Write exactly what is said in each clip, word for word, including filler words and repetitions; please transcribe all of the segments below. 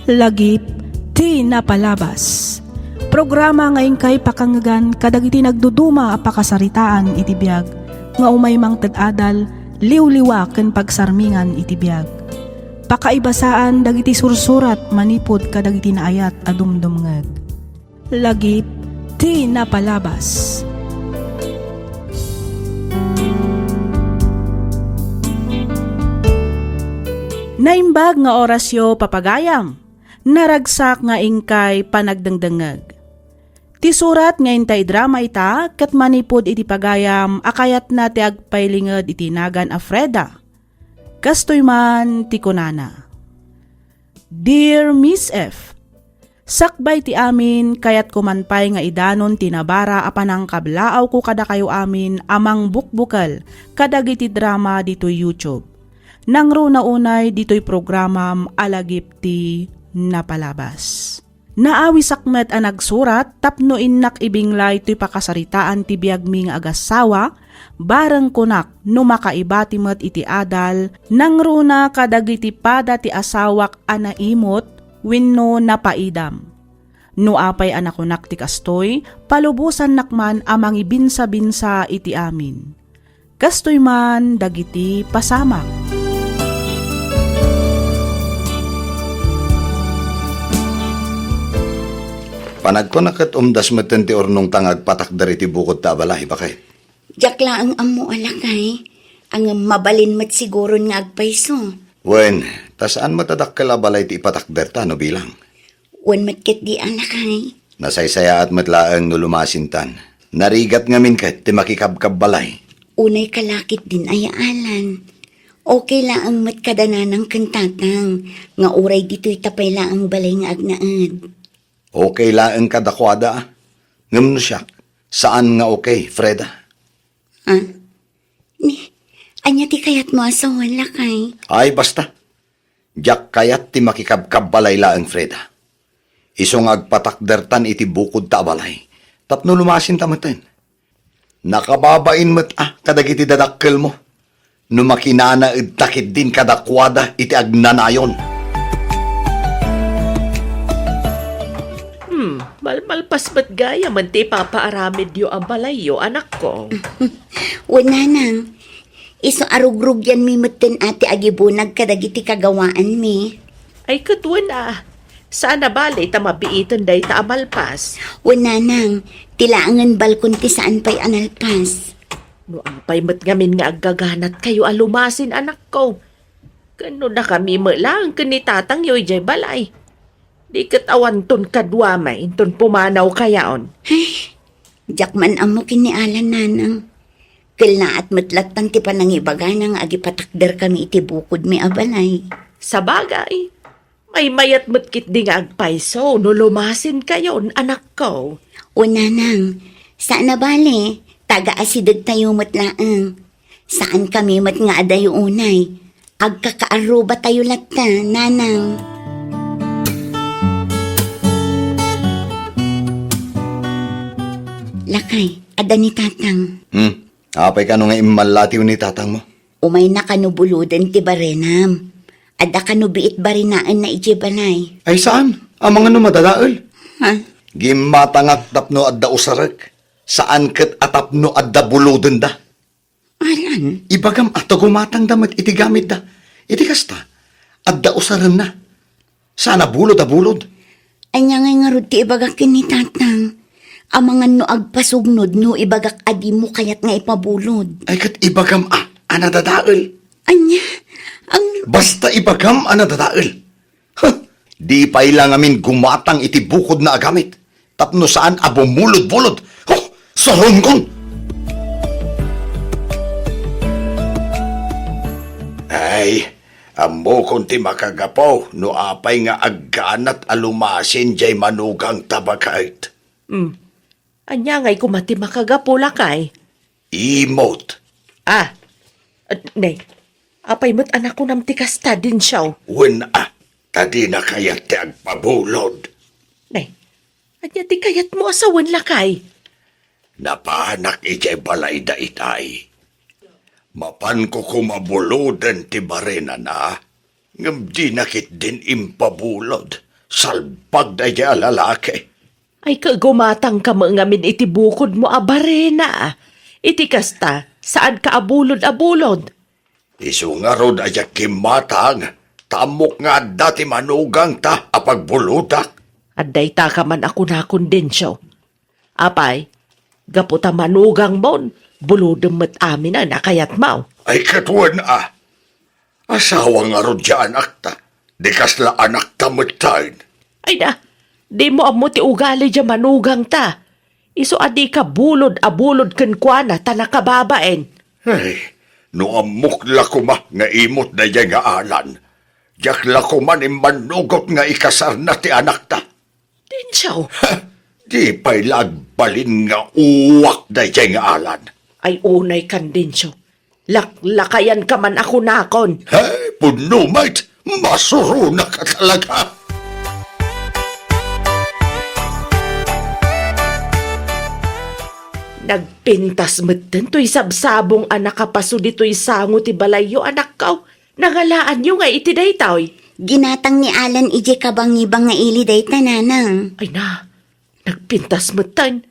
Lagip ti napalabas. Programa nga inkay pakangngegan kadagiti nagduduma a pakasaritaan iti biag nga umay mangted adal, liwliwa ken pagsarmingan iti biag. Pakaibasaan dagiti sursurat manipud kadagiti naayat a dumdumngeg. Lagip ti napalabas. Naimbag nga orasyo, papagayam. Naragsak nga inkay panagdengdengngeg. Ti surat nga intay idrama ita ket manipud iti pagayam a kayatna ti agpailinged iti nagan a Freda. Kastoy man ti kunana, Dear Miss F, sakbay ti amin, kayatko man pay nga idanon ti nabara a panangkablaawko kadakayo amin a mangbukbukel kadagiti drama ditoy YouTube. Nangruna unay ditoy programam a lagip ti napalabas. Naawisak met a nagsurat tapno innak ibinglay toy pakasaritaan ti biagmi nga agassawa, bareng kunak no makaibati met iti adal, nangruna kadagiti pada ti asawak a naimot wenno napaidam. No apay a nakunak ti kastoy, palubosannak man a mangibinsabinsa iti amin. Kastoy man dagiti pasamak. Panagkuna ket umdas metten ti urnongta nga agpatakder iti bukod ta a balay, bakay. Diak laeng ammo a lakay, ngem mabalin met siguron nga agpayso. Wen, ta saan met a dakkel a balay ti ipatakderta no bilang. Wen met ketdi a lakay. Nasaysayaat met laeng no lumasintan. Narigat ngamin ket ti makikabkabbalay. Unay kalakit din aya Alan. Okay laeng met kada nanang ken tatang, nga uray ditoy ta pay laeng balay nga agnaed. Okay laeng kadakuada, a. Ngem no siak, saan nga okay, Freda. Ha? Ni, ania ti kayatmo a sawen, lakay? Ay, basta. Diak kayat ti makikabkabbalay laeng, Freda. Isu nga agpatakdertan iti bukod ta a balay, tapno lumasinta metten. Nakababain met a kadagiti dadakkelmo no makinanaedta ketdin kadakuada iti agnanayon. Hmm, malmalpas met gayamen ti ipapaaramidyo a balayyo, anakko. Wen, nanang, isu a rugrugyanmi metten a ti agibunag kadagiti kagawaanmi. Ay, ket wen a, saan a bale ta mabiiten dayta a malpas. Wen, nanang, ti laengen balkon ti saan pay a nalpas. No apay met ngamin nga aggaganatkayo a lumasin, anakko? Ken no dakami met laeng ken ni tatangyo idiay balay, di ket awanton kadua met inton pumanawkayon. Ay, diak man ammo ken ni Alan, nanang. Kellaat met lattan ti panangibagana nga agipatakderkami iti bukodmi a balay. Sabagay, maymayat met ketdi nga agpayso no lumasinkayon, anakko. O, nanang, saan a bale, taga-asidegtayo met laeng. Saankami met nga adayo unay. Agkakaarrubatayo latta, nanang. Lakay, adda ni tatang. Hmm. Apay kano nga immallatiw ni tatangmo? Umayna kano buloden ti barenam. Adda kano biit barinaenna idiay balay. Ay, saan? Amangan no madadael. Ha? Gimmatangak tapno adda usarek. Saan ket a tapno adda bulodenda. Alan? Ibagam a ta gumatangda met iti gamitda. Iti kasta, adda usarenna. Saan a bulod a bulod. Ania ngay ngarud ti ibagak ken ni tatang? Amangan no agpasugnod no ibagak a dimo kayat nga ipabulod. Ay, ket ibagam a, a nadadael. Ania? Ang Basta ibagam a nadadael. Huh! Di pay la ngamin gumatang iti bukodna a gamit tapno saan a bumulod-bulod. Huh! Sarunkon! Ay, ammokon ti makagapu no apay nga agganat a lumasin diay manugang ta baket. Hmm. Ania ngay koma ti makagapu, lakay? Imot. Ah, eh, ne, apay met a nakunam ti kasta, Dinsiaw? Wen a, ta dina kayat ti agpabulod. Ne, ania ti kayatmo a sawen, lakay? Napanak idiay balayda itay. Mapanko koma buloden ti barenana, ngem dina ketdin impabulod. Salbag daydiay a lalaki. Ay, kagumatangka met ngamin iti bukodmo a barena. Iti kasta, saanka a bulod a bulod. Isu ngarud a diak kimmatang, ta ammok nga adda ti manugangta a pagbulodak. Adda itaka man a kunakon, Dencio. Apay, gapu ta manugangmon, bulodem met amin a nakayatmo. Ay, ket wen a. Asawa ngarud ti anakta. Di kasla anakta metten. Ay na, dimo ammo ti ugali diay manugangta. Isu a dika bulod a bulod kenkuana ta nakababain. Ay, no ammok la koma nga imot daydiay nga Alan, diak la koma immannugot nga ikasarna ti anakta. Dencio! Ha! Di pay la agbalin nga uwak daydiay nga Alan. Ay, unay kan, Dencio. Laklakayanka man a kunakon. Hey, punno met! Masuronak a talaga! Nagpintas metten toy sabsabong a nakapaso ditoy sango ti balayyo, anakko. Nangalaanyo nga iti daytoy? Ginatang ni Alan idiay kabangibang nga ili dayta, nanang. Ay na, nagpintas metten.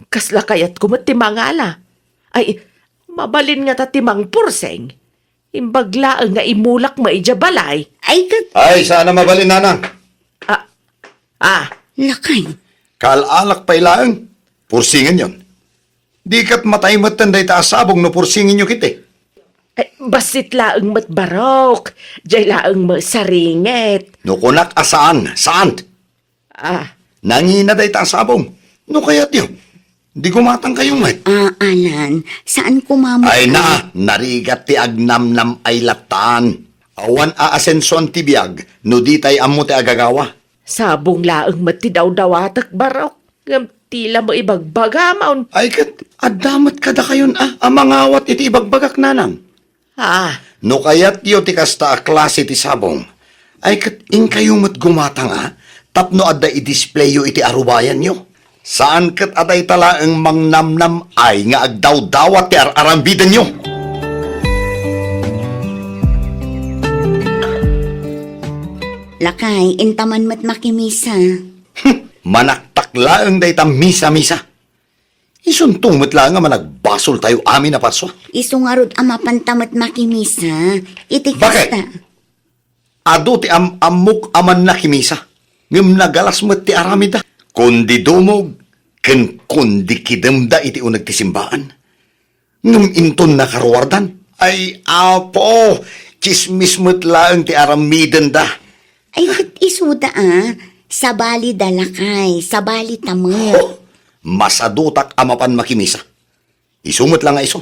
Kasla kayatko met ti mangala. Ay, mabalin ngata ti mangpursing. Imbag laeng nga imulak met idiay balay. Ay, ket Ay, saan a mabalin, nanang? Ah, ah. Lakay. Kaal-alak pay laeng. Pursingenyon. Di ket matay metten dayta a sabong no pursingenyo ketdi. Eh, bassit laeng met barok. Diay laeng met saringet. No kunak a saan, saan? Ah. Nangina dayta a sabong. No kayatyo, di gumatangkayo met. Ah, Alan, saan koma met Ay na, narigat ti agnamnam ay lattan. Awan aasensoan ti biag no ditay ammo ti agagawa. Sabong laeng met ti dawdawatek, barok. Ngem ti la mo ibagbagamon. Ay ket, adda met kadakayon a, a mangawat iti ibagbagak, nanang. Ah. No kayatyo ti kasta a klase ti sabong, ay ket inkayo met gumatang a, tapno adda i-displayyo iti arubayanyo. Saan ket a dayta laeng mangnamnam-ay nga agdawdawat ti ar-arambidenyo. Lakay, intaman met makimisa. Manaktak laeng dayta misa-misa. Isunto met laeng a managbasoltayo amin a parsua. Isu ngarud a mapanta met makimisa, iti Bakit? kasta. Adu ti am-ammok a mannakimisa, ngem nagalas met ti aramidda. Kundi dumog, ken kundi kidemda iti uneg ti simbaan. Ngem inton nakaruardan, ay, Apo, tsismis met laeng ti aramidenda. Ay, ket isuda a, sabali da lakay, sabali ta met. Oh, masadutak a mapan makimisa. Isu met la nga isu.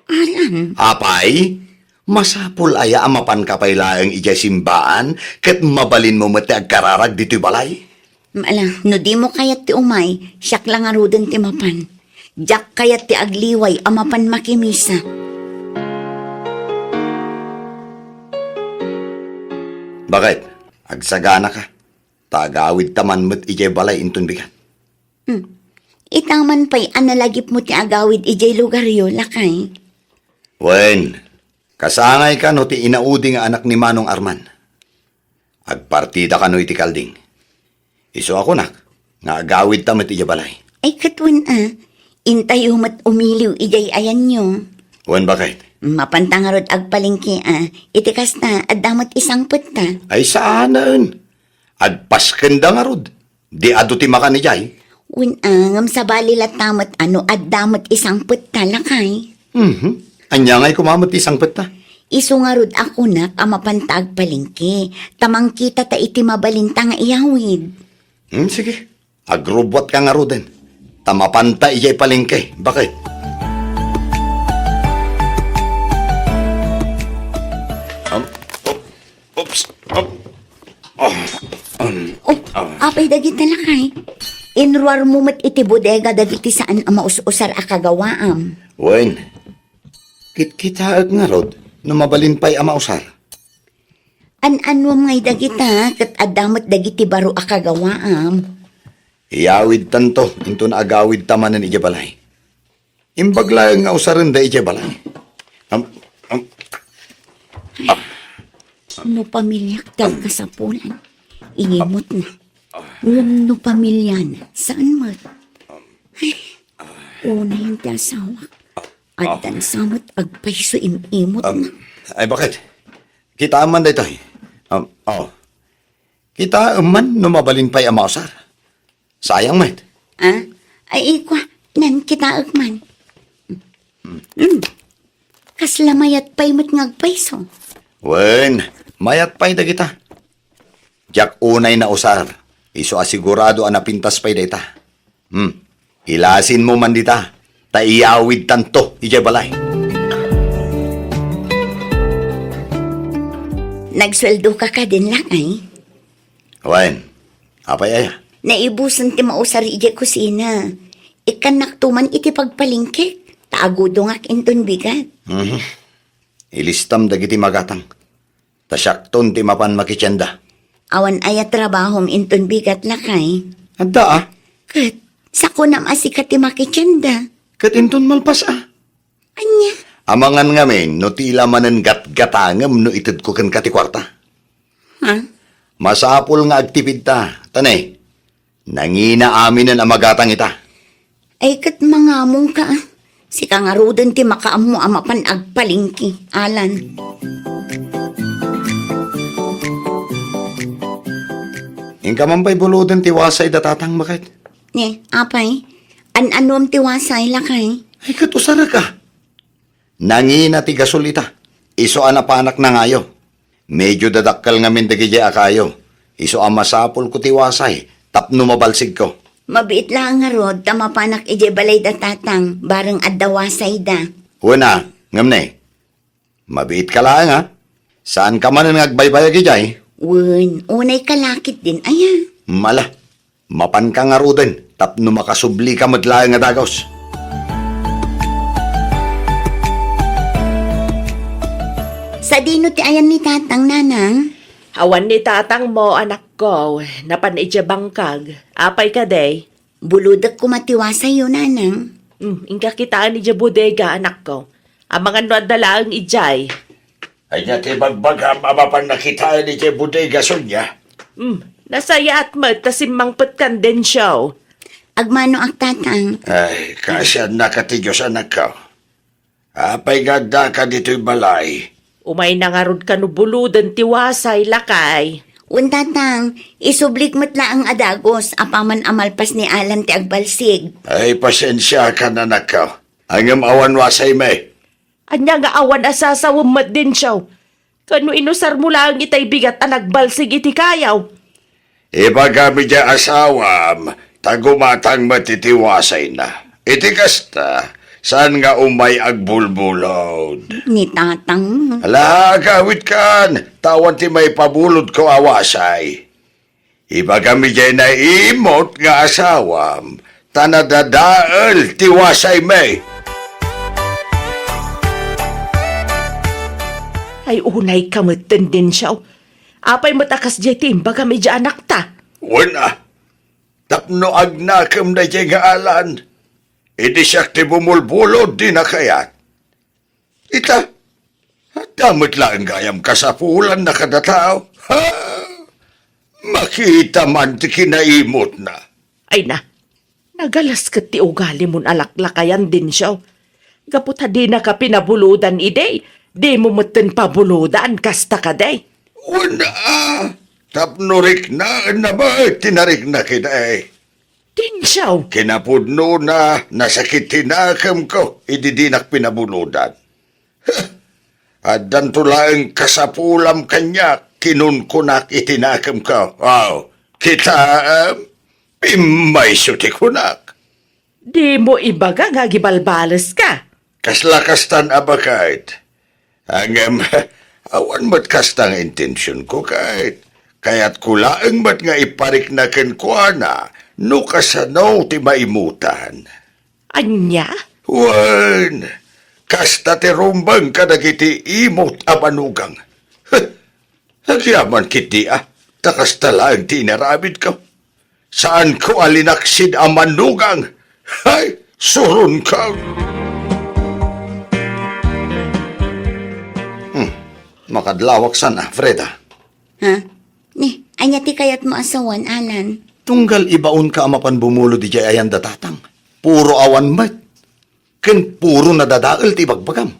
Alan. Apay, masapul aya a mapanka pay laeng idiay simbaan ket mabalinmo met ti agkararag ditoy balay? Ala, no dimo kayat ti umay, siak la ngaruden ti mapan. Diak kayat ti agliway a mapan makimisa. Bakit? Agsaganaka. Ta agawidta man met idiay balay inton bigat. Hmm. Ita man pay a nalagipmo ti agawid idiay lugaryo, lakay. Wen, kasangayka no ti inaudi nga anak ni Manong Arman. Agpartida kano iti kalding. Isu a kunak, nga agawidta met idiay balay. Ay, ket wen a, intayo met umiliw idiay ayanyo. Wen, bakit? Mapanta ngarud agpalengke a, iti kasta, adda met isangpetta. Ay, saanen. Agpaskenda ngarud. Di adu ti makan idiay? Wen a, ngem sabali latta met a no adda met isangpetta, lakay. Mhm. Ania ngay koma met ti sangpetta? Isu ngarud a kunak a mapanta agpalengke, ta mangkitata iti mabalinta nga iyawid. Hmm, sige. Agrubbuatka ngaruden. Ta mapanta idiay palengke. Bakit? Um, oh, oops. Um, oh, um, Oh, oh. Apay dagita lakay. Inruarmo met iti bodega dagiti saan a maus-usar a kagawaam. Wen, kitkitaek ngarud no mabalin pay a mausar. An-anuam ngay dagita, ket adda met dagiti baro a kagawaam. Iyawidtanto, inton agawidta manen idiay balay. Imbag laeng nga usarenda idiay balay. Am, am, No pamiliak ti agkasapulan, imotna. Ngem no pamiliana, saan met? Ay, unay ti asawak. Addan sa met agpayso im-imotna. Um, ay, bakit? Kitaem man daytoy. Um, oh. Kitaem man no mabalin pay a mausar. Sayang met. Ah? Ay, ikwa, nan kitaek man. Hmm. Kasla mayat pay met nga agpayso. Wen, mayat pay dagita. Diak unay nausar. Isu a sigurado a napintas pay dayta. Hmm. Ilasinmo man dita, ta iyawidtanto idiay balay. Nagsueldoka kadin, lakay? Wen, apay aya? Naibusen ti mausar idiay kusina. Ikkannakto man iti pagpalengkek, ta agudongak inton bigat. Mhm. Ilistam dagiti magatang. Ta siakton ti mapan makitienda. Awan aya trabahom inton bigat, lakay? Adda, a. Ket, sakunam a sika ti makitienda. Ket inton malpas, a. Ania? Amangan ngamin no ti ila manen gatgatangem no itedko kenka ti kuarta. Ha? Masapul nga agtipidta, ta ne, nangina aminen a magatang ita. Ay, ket mangamongka, a. Sika ngaruden ti makaammo a mapan agpalengke, Alan. Inka man pay buloden ti wasay da tatang, baket? Ne, apay? An-anuam ti wasay, lakay? Ay, ket usarek, a. Nangina ti gasol ita. Isu a napanak nangayo. Medio dadakkel ngamin dagidiay a kayo. Isu a masapulko ti wasay tapno mabalsigko. Mabiit laeng ngarud ta mapanak idiay balay da tatang, bareng adda wasayda. Wen a, ngem ne, mabiitka laeng, a. Saanka manen nga agbaybayag idiay? Wen, unayka la ketdin aya. Mala, mapanka ngaruden tapno makasublika met laeng a dagus. Sadino ti ayan ni tatang, nanang? Awan ni tatangmo, anakko. Napan idiay bangkag. Apay kadi? Bulodek koma ti wasayyo, nanang. Hmm, inka kitaen idiay bodega, anakko. Amangan no adda laeng idiay. Ania ti bagbagam a mapanna kitaen idiay bodega, Sonia? Hmm, nasayaat met ta simmangpetkan, Dencio. Agmanoak, tatang. Ay, kaasiannaka ti Dios, anakko. Apay nga addaka ditoy balay? Umayna ngarud kano buloden ti wasay, lakay. Wen, tatang, isublik met laeng a dagus apaman a malpas ni Alan ti agbalsig. Ay, pasensiakan, anakko. Ngem awan wasaymi. Ania nga awan a sasawem met, Dencio? Kano inusarmo laeng itay bigat a nagbalsig iti kayo? Ibagam idiay asawam, ta gumatang met iti wasayna. Iti kasta, saan nga umay agbulbulod. Ni tatang. Ala, agawidkan, ta awan ti maipabulodko a wasay. Ibagam idiay naimot nga asawam, ta nadadael ti wasaymi. Ay, unayka met, Dencio. Apay met a kasdiay ti imbagam idiay anakta? Wen a, tapno agnakem daydiay nga Alan. Idi siak ti bumulbulod, dina kayat. Ita, adda met laeng gayam kasapulanna kada tao. Ha? Makita man ti kinaimotna. Ay na, nagalas ket ti ugalimon a laklakayan, Dencio. Gapu ta dinaka pinabulodan idi, dimo metten pabulodan, kasta kadi? Wen a, tapno riknaenna met ti narikna kadi. Dencio! Kinapudnona, nasakit ti nakemko idi dinak pinabulodan. Huh! Addanto laeng kasapulam kaniak, kinunkunak iti nakemko. Aw, kitaem? Pimmayso ti kunak. Dimo ibaga nga agibalbaleska. Kasla kastan a baket. Ngem, awan met kasta nga intensionko, ket kayatko laeng met nga iparikna kenkuana no kasano ti maimutan. Ania? Wen, kasta ti rumbeng kadagiti imot a manugang. Huh! Agyaman ketdi a, ta kasta laeng ti inaramidko. Saanko a linaksid a manugang. Hay, suronko! Hmm, makadlawak sana, Freda. Ha? Ni, Ania ti kayatmo a sawen, Alan? Tunggal ibaonka a mapan bumulod idiay ayan da tatang. Puro awan met. Ken puro nadadael ti ibagbagam.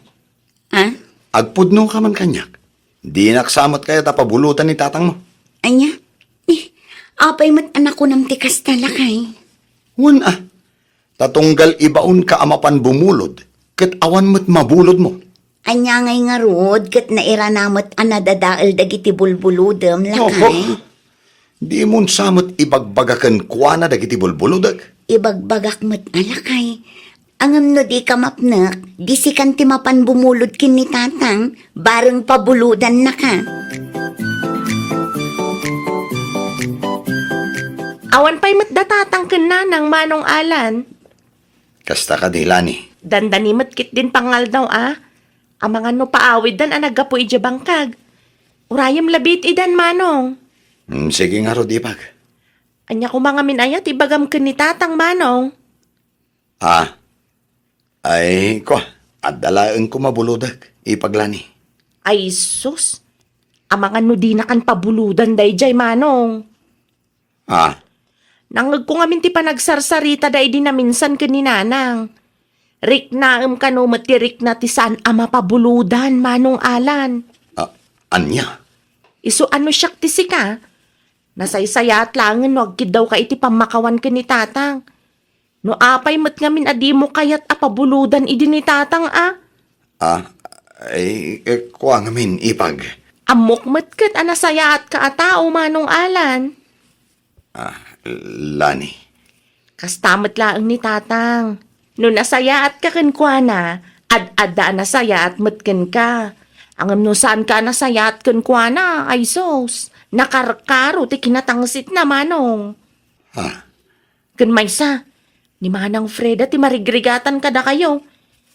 Ah? Agpudnoka man kaniak. Dinak sa met kayat a pabulodan ni tatangmo. Ania? Eh, apay met a nakunam ti kasta, lakay? Wen a. Ta tunggal ibaonka a mapan bumulod, ket awan met mabulodmo. Ania ngay ngarud ket nairana met a nadadael dagiti bulbulodem, lakay? Oho. Dimon sa met ibagbaga kenkuana dagiti bulbulodek. Ibagbagak met a, lakay. Ngem no dika mapnek, disikan ti mapan bumulod ken ni tatang, bareng pabulodannaka. Awan pay met da tatang ken nanang, Manong Alan. Kasta kadi, Lani? Dandani met ketdin pangaldaw a. Amangan no paawiddan a naggapu idiay bangkag. Urayem labi iti idan, Manong. Hmm, sige ngarud, ipag. Ania koma ngamin aya ti ibagam ken ni tatang, Manong? Ah. Ay, kua, adda laeng koma bulodek, ipag, Lani. Ay, sus. Amangan no dinakan pabulodan daydiay, Manong. Ah. Nangngegko ngamin ti panagsarsaritada idi naminsan ken ni nanang. Riknaem kano met ti rikna ti saan a mapabulodan, Manong Alan. Ah, ania? Isu a no siak ti sika, nasaysayaat laengen no agkiddawka iti pammakawan ken ni tatang. No apay met ngamin a dimo kayat a pabulodan idi ni tatang a? Ah, ay, eh, kua ngamin, ipag. Ammok met ket a nasayaatka a tao, Manong Alan. Ah, Lani. Kasta met laeng ni tatang. No nasayaatka kenkuana, ad-adda a nasayaat met kenka. Ngem no saanka a nasayaat kenkuana, ay sus, nakarkaro ti kinatangsitna, Manong. Ha? Ken maysa, ni Manang Freda ti marigrigatan kadakayo.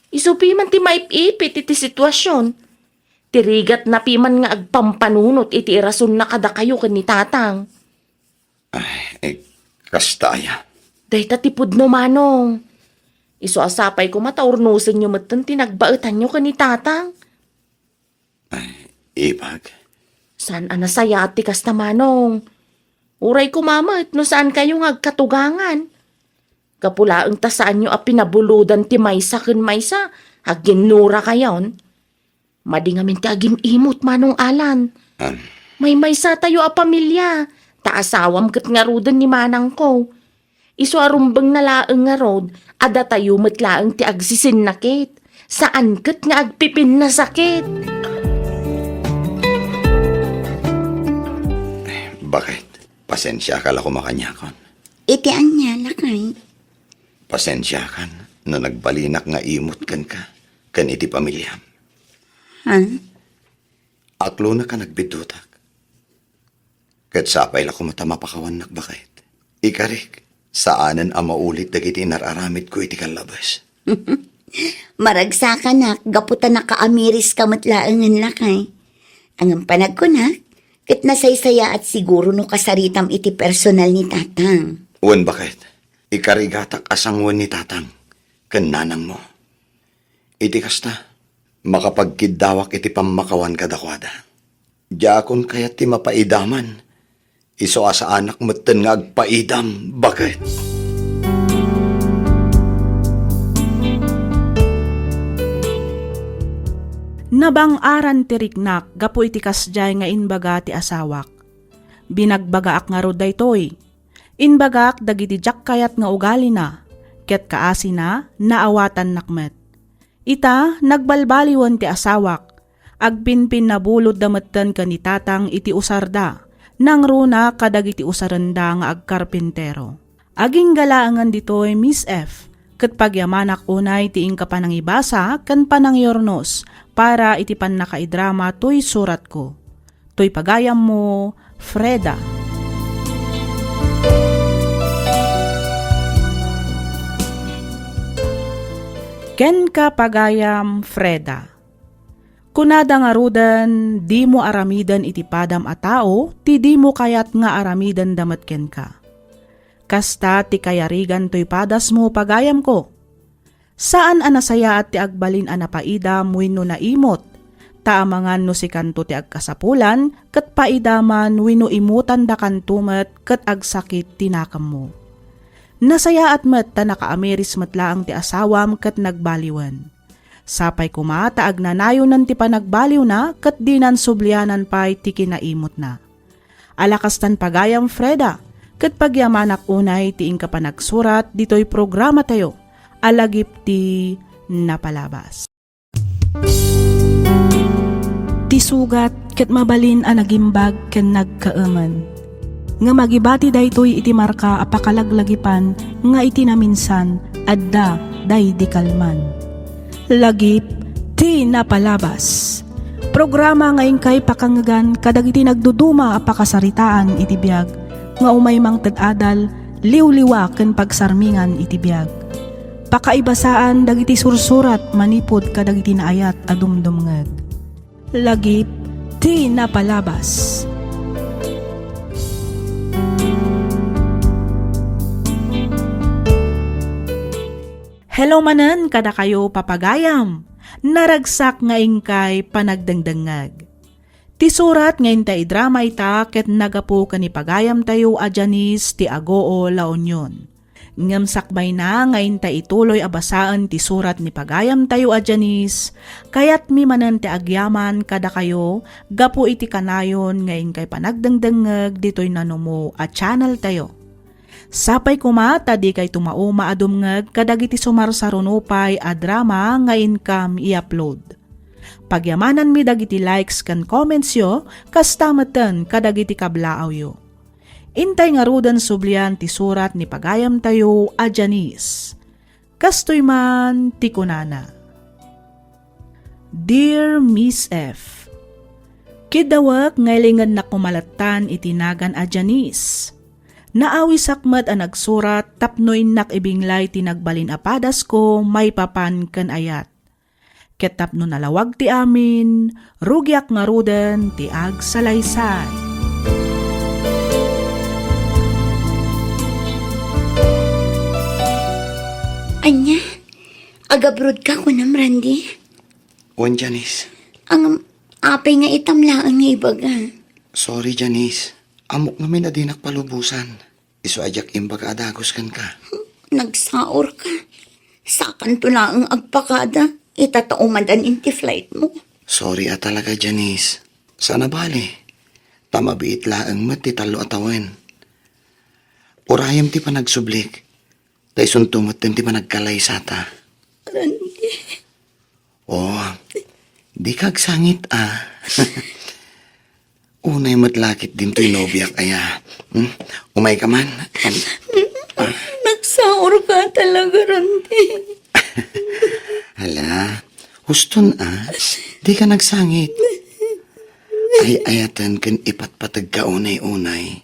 Isu piman ti maip-ipit iti situasion. Ti rigatna piman nga agpampanunot iti irasonna kadakayo ken ni tatang. Ay, eh, kasta aya. Dayta ti pudno, Manong. Isu a sapay koma ta urnosenyo metten ti nagbaetanyo ken ni tatang. Ay, ipag. Saan a nasayaat ti kasta, Manong. Uray koma met no saankayo nga agkatugangan. Gapu laeng ta saanyo a pinabulodan ti maysa ken maysa, aginnurakayon. Madi ngamin ti agim-imot, Manong Alan. An? Maymaysatayo a pamilia, ta asawam ket ngaruden ni manangko. Isu a rumbengna laeng ngarud, a datayo met laeng ti agsisinnakit. Saan ket nga agpipinnasakit. Baket, pasensiaka la koma kaniakon. Iti ania, lakay? Pasensiakan no nagbalinak nga imot kenka, ken iti pamiliam. Ha? Aklonek a nagbiddutak. Ket sapay la koma ta mapakawannak, baket. Ikarik, saanen a maulit dagiti inar-aramidko iti kallabes. Maragsakanak gapu ta nakaamiriska met laengen, lakay. Ngem panagkunak, ket nasaysayaat siguro no kasaritam iti personal ni tatang. Wen, baket, ikarigatak a sangoen ni tatang ken nanangmo. Iti kasta, makapagkiddawak iti pammakawan kadakuada. Diakon kayat ti mapaidaman, isu a saanak metten nga agpaidam, baket. Nabang-aran ti riknak gapu iti kasdiay nga imbaga ti asawak. Binagbagaak ngarud daytoy. Imbagak dagiti diak kayat nga ugalina, ket kaasina, naawatannak met. Ita, nagbalbaliwen ti asawak. Agpinpinnabulodda metten ken ni tatang iti usarda, nangruna kadagiti usarenda nga agkarpintero. Agingga laengen ditoy, Miss F, ket pagyamanak unay ti inka panangibasa ken panangiurnos para iti pannakaidrama toy suratko. Toy pagayammo, Freda. Kenka, pagayam Freda. Kunada ngaruden, dimo aramiden iti padam a tao ti dimo kayat nga aramidenda met kenka. Kasta ti kayarigan toy padasmo, pagayamko. Saan a nasayaat ti agbalin a napaidam wenno naimot, ta amangan no sikanto ti agkasapulan, ket paidaman wenno imutandakanto met ket agsakit ti nakemmo. Nasayaat met ta nakaamiris met laeng ti asawam ket nagbaliwen. Sapay koma ta agnanayonen ti panagbaliwna ket dinan sublianan pay ti kinaimutna. Ala kastan pagayam, Freda, ket pagyamanak unay ti inka panagsurat ditoy programatayo a Lagip ti Napalabas. Ti sugat ket mabalin a nagimbag ken nagkaemen. Ngem agibati daytoy iti marka a pakalaglagipan nga iti naminsan, adda daydi kalman. Lagip ti Napalabas. Programa nga inkay pakangegan kadagiti nagduduma a pakasaritaan iti biag nga umay mangted adal, liwliwa ken pagsarmingan iti biag. Pakaibasaan dagiti sursurat manipud kadagiti naayat a dumdumngeg. Lagip ti Napalabas. Hello manen kadakayo, papagayam. Naragsak nga inkay panagdengdengngeg. Ti surat nga inta idrama ita ket nagapu ken ni pagayamtayo a Janice ti Agoo, La Union. Ngem sakbayna nga inta ituloy a basaen ti surat ni pagayamtayo a Janice, kayatmi manen ti agyaman kadakayo gapu iti kanayon nga inkay panagdengdengngeg ditoy nanumo a channeltayo. Sapay koma ta dikay tumauma a dumngeg kadagiti sumarsaruno pay a drama nga inkam i-upload. Pagyamananmi dagiti likes ken commentsyo, kasta metten kadagiti kablaawyo. Intay ngaruden sublian ti surat ni pagayamtayo a Janice. Kastoy man ti kunana, Dear Miss F, kiddawek nga ilingennak kumalattan iti nagan a Janice. Naawisak met a nagsurat tapno innak ibinglay ti nagbalin a padasko maipapan ken ayat. Ket tapno nalawag ti amin, rugiak ngaruden ti agsalaysay. Ania? Agabrodka kunam, Randy? Wen, Janice. Ang apay nga itam laeng nga ibaga? Sorry, Janice. Ammok ngamin a dinak palubosan. Isu a diak imbaga a dagus kenka. Nagsaorka. Sakanto laeng agpakada, ita ta umadan iti flight mo. Sorry a talaga, Janice. Saan a bale, ta mabiit laeng met ti tallo a tawen. Urayem ti panagsublik, ta isunto metten ti panagkalaysata. Randy. Oh, dika agsangit, a. Unay met la ketdin toy nobiak aya. Hmm? Umayka man. Am-, ah. Nagsaorka talaga, Randy. Hala, huston, a. Dika agsangit. Ay-ayaten ken ipatpategka unay-unay.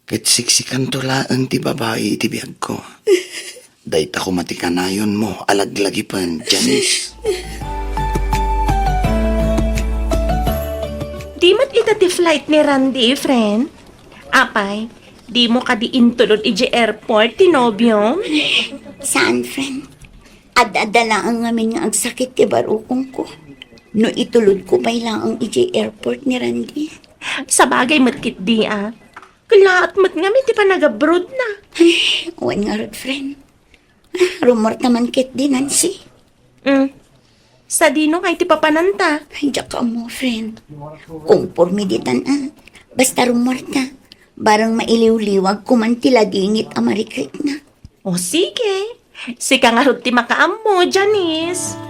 Ket siksikanto laeng ti babai iti biagko. Dayta koma ti kanayonmo a laglagipen, Janice. Di met ita ti flight ni Randy, friend? Apay, dimo kadi intulod idiay airport ti nobiom? Saan, friend? Ad-adda laeng ngamin nga agsakit ti barukongko. No itulodko pay laeng idiay airport ni Randy. Sabagay met ketdi, a. Kellaat met ngamin ti panagabrodna. Ay, wen ngarud, friend. Ah, rummuarta man ketdi, Nancy. Mm. Sadino ngay ti papananta? Ay, diak ammo, friend. Komporme ditan, a. Basta rummuarta. Bareng mailiwliwagko man ti ladingit a marikritna. O sige. Sika ngarud ti makaammo, Janice.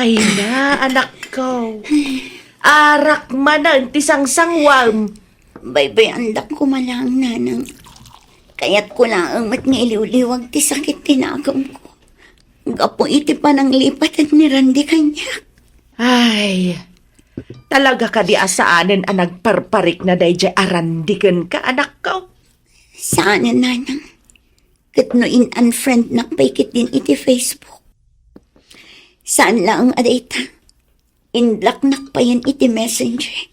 Ay na, anakko. Arak manen ti sangsangwam. Baybay-andak koma laeng, nanang. Kayatko laeng met nga iliwliwag ti sakit ti nakemko gapu iti pananglipatan ni Randy kaniak. Ay, talaga kadi a saanen a nagparparikna daydiay a Randy kenka, anakko? Saanen, nanang. Ket no in-unfriendnak pay ketdin iti Facebook. Saan laeng a dayta. Inblocknak payen iti Messenger.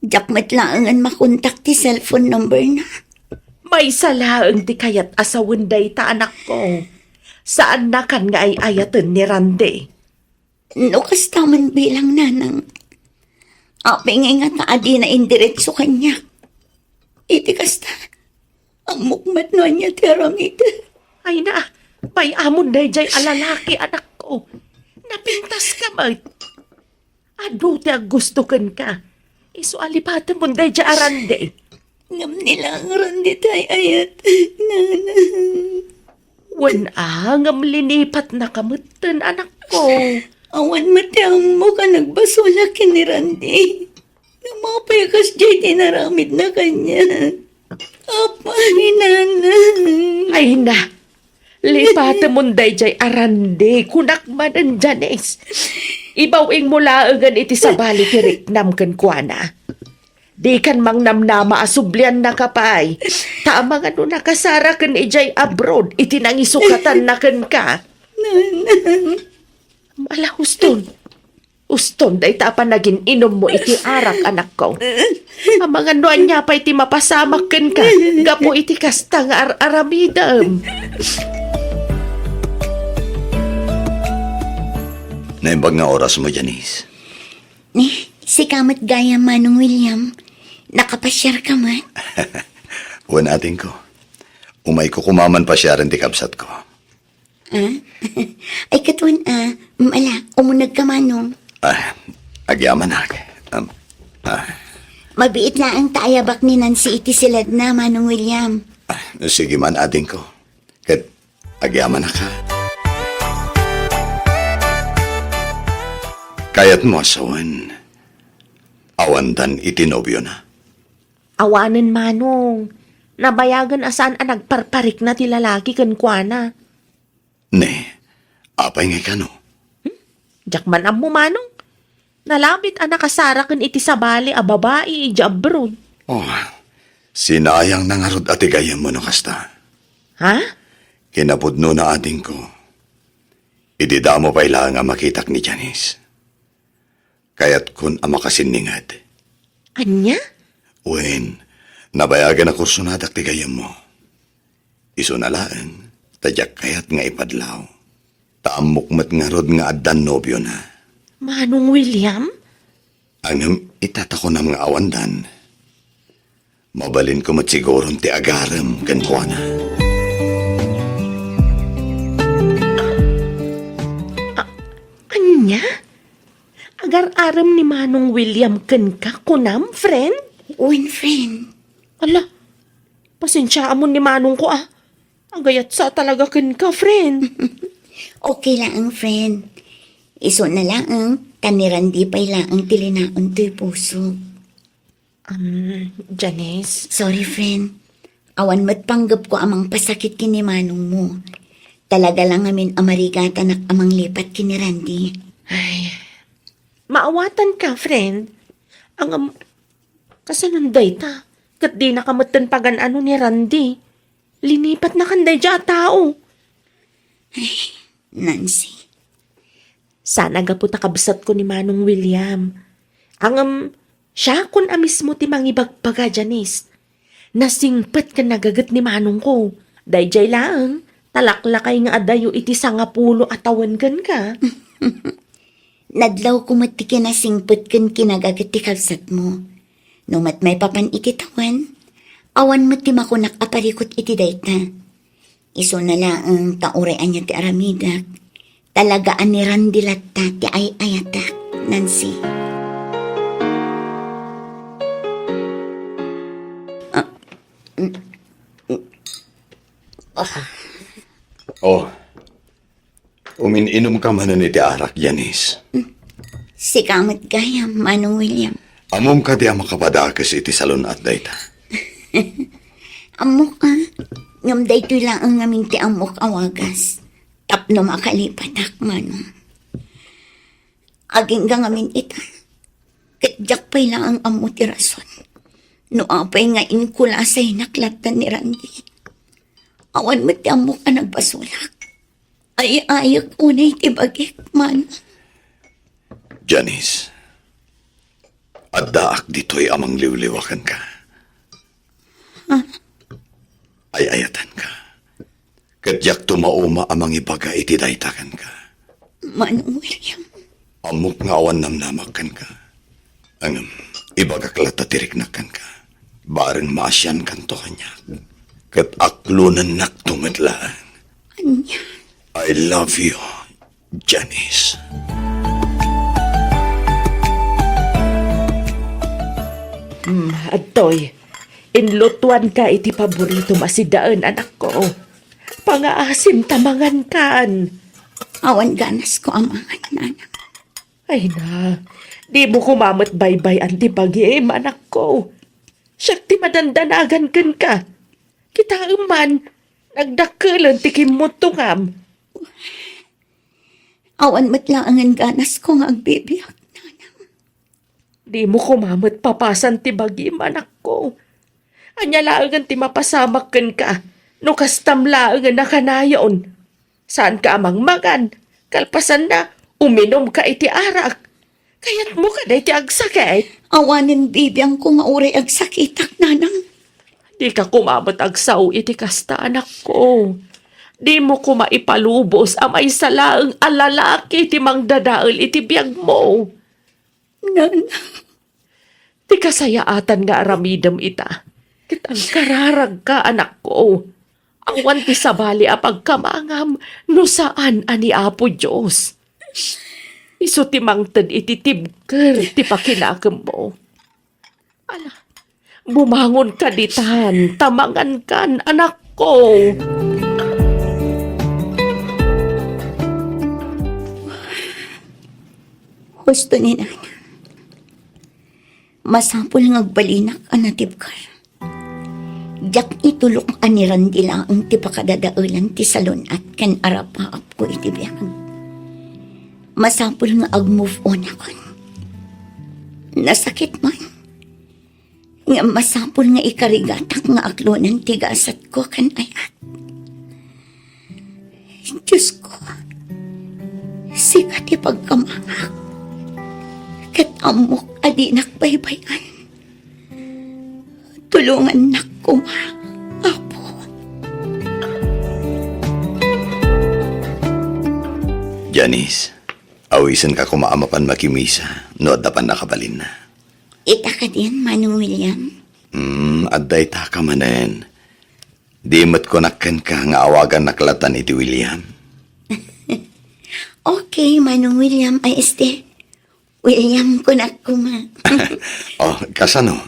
Diak met laengen makontak ti cellphone number na. Maysa laeng ti kayat a sawen dayta, anakko. Saannakan nga ay-ayaten ni Randy. No kasta man bilang, nanang, apay ngay ngata a dina indiretso kaniak? Iti kasta, ammok met no ania ti aramid. Ay na, bay-amon dayjay a lalaki, anakko. Napintaska met. Adu ti aggusto kenka. Isu a lipatemon dayjay a Randy. Ngem ni laeng Randy ti ay-ayat, nanang. Wen a, ngem linipatnaka metten, anakko. Awan met ti ammok a nagbasolak ken ni Randy. Ngem apay a kasdiay ti inaramidna kaniak? Apay, nanang. Ay na, lipatemon dayjay a Randy, kunak manen, Janice. Ibaw-ingmo laengen iti sabali ti riknam kenkuana. Dikan mangnamnama a subliannaka pay. Ta amangan no nakasara ken idiay abroad iti nangisukatanna kenka. Nanang. Ala, uston. Uston dayta a panagin-inummo iti arak, anakko. Amangan no ania pay ti mapasamak kenka gapu iti kasta nga ar-aramidem. Naimbag nga orasmo, Janice. Ni, sika met gayam, Manong William. Nakapasiarka met? Wen, adingko. Umayko koma man pasiaren ti kabsatko. Ah? Ay, ket wen, ah, mm, ala, umunegka, Manong. Ah, agyamanak. Um, ah. Mabiit laeng ta ayabak ni Nancy iti siledna, Manong William. Ah, sige man, adingko. Ket agyamanak, ha? Kayatmo a sawen, awandan iti nobiona? Awanen, Manong. Nabayagen a saan a nagparparikna ti lalaki kenkuana. Ne, apay ngay kano? Hmm? Diak man ammo, Manong. Nalabit a nakasara ken iti sabali a babai idiay abroad. Oh, sinayangna ngarud a ti gayyemmo no kasta. Ha? Kinapudnona, adingko. Idi damo pay laeng a makitak ni Janice. Kayatkon a makasinninged. Ania? Wen, nabayagen a kursonadak ti gayyemmo. Isuna laeng, ta diak kayat nga ipadlaw. Ta ammok met ngarud nga addan nobiona. Manong William? Ngem ita ta kunam nga awandan. Mabalinko met siguron ti agarem kenkuana. A-, ania? Agar-arem ni Manong William kenka, kunam, friend? Wen, friend. Ala, pasensiaamon ni Manongko, a. Agayatsa talaga kenka, friend. Okay laeng, friend. Isuna laeng, ta ni Randy pay laeng ti linaon toy puso. Um, Janice? Sorry, friend. Awan met panggepko a mangpasakit ken ni manongmo. Talaga la ngamin a marigatanak a manglipat ken ni Randy. Ay, maawatanka, friend. Ngem, kasano dayta? Ket dinaka metten pagan-ano ni Randy. Linipatnakan daydiay a tao. Ay, Nancy. Saan a gapu ta kabsatko ni Manong William. Ngem, siakon a mismo ti mangibagbaga, Janice. Nasingpet ken nagaget ni manongko. Daydiay laeng, ta laklakay nga adayo iti sangapulo a tawen kenka. Nadlawko met ti kinasingpet ken kinagaget ti kabsatmo. No met maipapan iti tawen, awan met ti makunak a parikut iti dayta. Isuna laeng ta uray ania ti aramidek, talaga a ni Randy latta ti ay-ayatek, Nancy. Ah, mm, mm, ah. Oh, umin-inumka manen iti arak, Janice. Sika met gayam, Manong William. Ammom kadi a makapadakes iti salun-at dayta? Ammok a, ngem daytoy laeng ngamin ti ammok a wagas tapno makalipatak, Manong. Agingga ngamin ita, ket diak pay laeng ammo ti rason No apay nga inkulasaynak latta ni Randy, awan met ti ammok a nagbasolak. Ay-ayek unay ti bagik, Manang. Janice, addaak ditoy a mangliwliwa kenka. Ha? Ay-ayatanka. Ket diak tumauma a mangibaga iti dayta kenka. Manong William. Ammok nga awan namnamak kenka. Ngem, ibagak latta ti riknak kenka. Bareng maasiankanto kaniak. Ket aklonennakto met laeng. Ania? I love you, Janice. Hmm, adtoy. Inlutuanka iti paboritom a sidaen, anakko. Pangaasim ta mangankan. Awan ganasko a mangan, Nanang. Ay na, dimo koma met baybay-an ti bagim, anakko. Siak ti madandanagan kenka. Kitaem man, nagdakkelen ti kimmuttongam. Awan met laengen ganasko nga agbibiag, Nanang. Dimo koma met papasan ti bagim, anakko. Ania laengen ti mapasamak kenka no kastam laengen a kanayon? Saanka a mangmangan, kalpasanna, uminumka iti arak. Kayatmo kadi ti agsakit? Awanen bibiangko nga uray agsakitak, Nanang. Dika koma met agsao iti kasta, anakko. Dimo koma ipalubos a maysa laeng a lalaki ti mangdadael iti biagmo. Nanang. Ti kasayaatan nga aramidem ita, ket agkararagka, anakko. Awan ti sabali a pagkamangam no saan a ni Apo Dios. Isu ti mangted iti tibker ti pakinakemmo. Ala, bumangonka ditan, ta mangankan, anakko. Husto ni Nanang. Masapul nga agbalinak a natibker. Diak itulok a ni Randy laeng ti pakadadaelan ti salun-at ken arapaapko iti biag. Masapul nga ag-move on akon. Nasakit man. Ngem masapul nga ikarigatak nga aklonan ti gasatko ken ayat. Diosko, sika ti pagkamangak, ket ammok a dinak baybay-an. Tulongannak koma, Apo. Janice, awisenka koma a mapan makimisa no adda pannakabalinna. Ita kadin, Manong William? Hmm, adda ita ka manen. Di met kunak kenka nga awagannak latta iti William. Okay, Manong William, ay, este, William, kunak koma. Oh, kasano?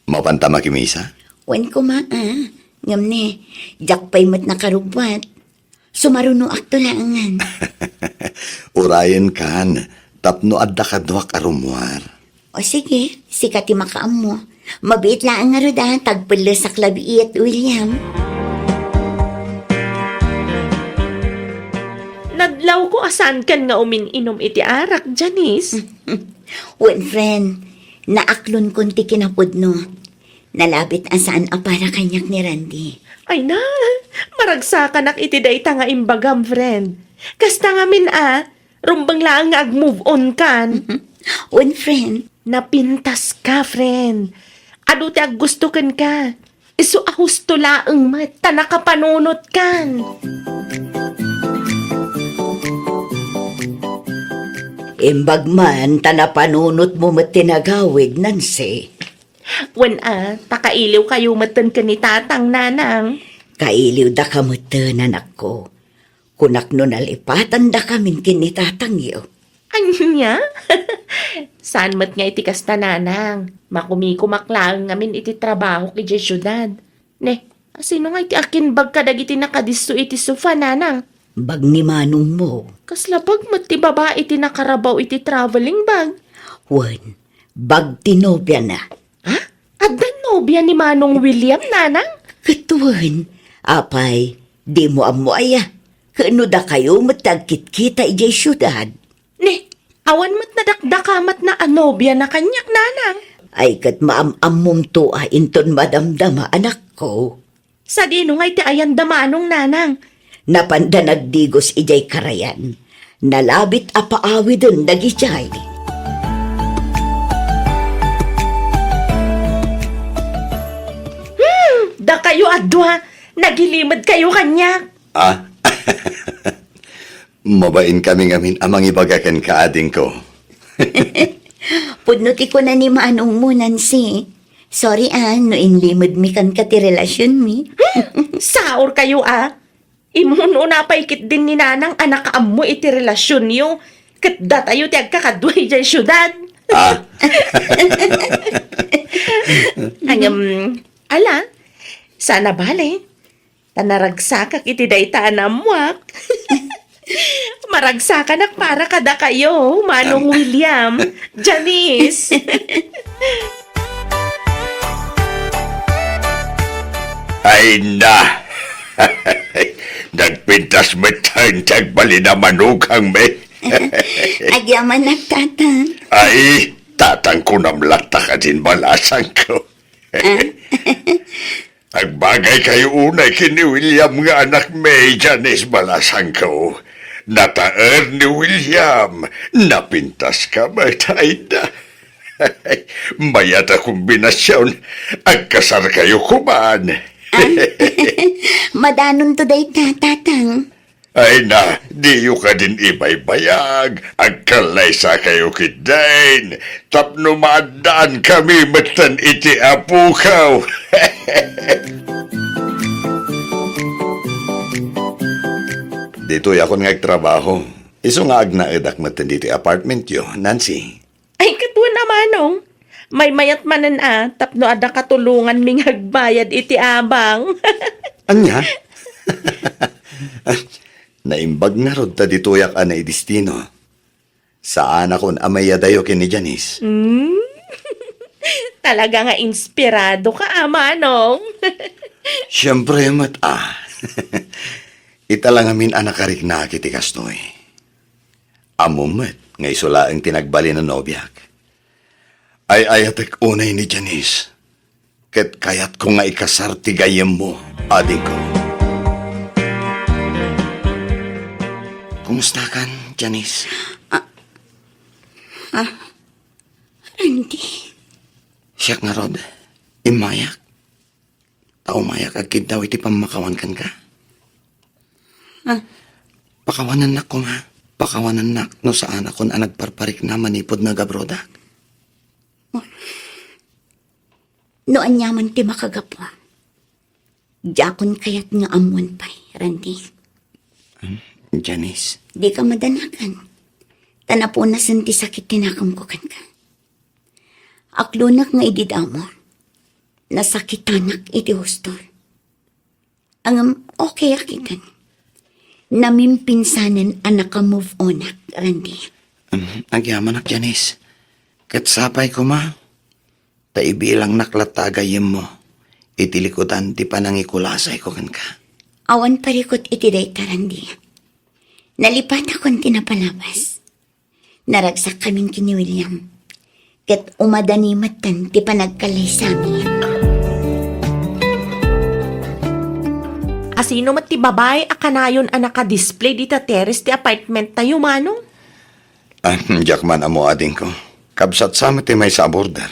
Mapanta makimisa? Wen koma, ah. Ngem ne, diak pay met nakarubbuat. Sumarunoakto laengen. Urayenkan, tapno adda kaduak a rummuar. O sige, sika ti makaammo. Mabiit laeng ngarud a, tagpellesak labiit, William. Nadlawko a saankan nga umin-inum iti arak, Janice. Wen, friend, naaklonkon ti kinapudno. Nalabit a saan a para kaniak ni Randy. Ay na, maragsakanak iti dayta nga imbagam, friend. Kasta ngamin a, rumbeng laeng nga ag-move on kan. Wen, friend. Napintas ka, friend. Adu ti aggusto kenka. Isu a husto laeng met ta nakapanunot kan. Imbag man ta napanunotmo met ti nagawid, Nancy. Wen a, ta kailiwkayo metten ken ni Tatang, Nanang. Kailiwdaka metten, anakko. Kunak no nalipatandakamin ken ni Tatangyo. Ania? Saan met nga iti kasta, Nanang. Makumikumak laeng ngamin iti trabahok idiay siudad. Ne, asino nga iti akimbag kadagiti nakadisso iti sofa, Nanang? Bag ni manongmo. Kasla bag met ti babai ti nakarabaw iti traveling bag? Wen, bag ti nobiana. Ha? Adda nobia ni Manong William, Nanang? Ket wen, apay, dimo ammo aya? Ket no dakayo met ti agkitkita idiay siudad? Ne, awan met nadakdakamatna a nobiana kaniak, Nanang. Ay ket maam-ammomto a inton madamdama, anakko. Sadino ngay ti ayanda, Manong, Nanang? Napanda nagdigos idiay karayan. Nalabit a paawiden dagidiay. Hmm, dakayo a dua, nagilimedkayo kaniak. Ah? Mabain kami ngamin a mangibaga kenka, adingko. Pudno ti kuna ni manongmo, Nancy. Sorry, ah, no inlimedmi kenka ti relasionmi. Hmm, saorkayo, ah. Immun-una pay ketdin ni Nanang a nakaammo iti relasionyo. Ket datayo ti agkakadua idiay siudad. Ah? Ngem, ala, saan a bale. Ta naragsakak iti dayta a naammoak. Maragsakanak para kadakayo, Manong William, Janice. Ay na! Nagpintas met ti agbalin a manukangmi. Agyamanak, Tatang. Ay, tatang kunam latta kadin, balasangko. Ah? Agbagaykayo unay ken ni William nga anakmi, Janice, balasangko. Nataer ni William, napintaska met, ay na. Mayat a kombinasion, agkasarkayo koman. Ah? Madanonto dayta, Tatang. Ay na, diyo kadin ibaybayag, agkallaysakayo ketdin, tapno maaddaankami metten iti apokaw. Ditoyakon nga agtrabaho. Isu nga agnaedak metten ditoy apartmentyo, Nancy. Ay, ket wen a, Manong. Maymayat manen a, tapno adda katulonganmi nga agbayad iti abang. Ania? Naimbag ngarud ta ditoyak a naidestino. Saanakon a mayadayo ken ni Janice. Hmm? Talaga nga inspiradoka a, Manong. Siempre met a. Ita la ngamin a nakariknaak iti kastoy. Ammom met nga isu laeng ti nagbalin a nobiak. Ay-ayatek unay ni Janice, ket kayatko nga ikasar ti gayyemmo, adingko. Kumustakan, Janice? Ah, ah, Randy. Siak ngarud, immayak. Ta umayak agkiddaw iti pammakawan kenka. Ah. Pakawanennak koma. Pakawanennak no saanakon a nagparparikna manipud nagabrodak. No aniaman ti makagapu, diakon kayat nga ammoen pay, Randy. Hmm? Janice? Dika madanagan. Ta napunasen ti sakit ti nakemko kenka. Aklonak nga idi damo, nasakitanak iti husto. Ngem okay ak iten. Namimpinsanen a naka-move on ak, Randy. Um, agyamanak, Janice. Ket sapay koma, ta ibilangnak latta a gayyemmo iti likudan ti panangikulasayko kenka. Awan parikut iti dayta, Randy. Nalipatakon ti napalabas. Naragsak kamin ken ni William, ket umadani metten ti panagkallaysami. Asino met ti babai a kanayon a naka-display dita terrace ti apartment tayo, Manong? Ah, diak man ammo, adingko. Kabsat sa met ti maysa a border.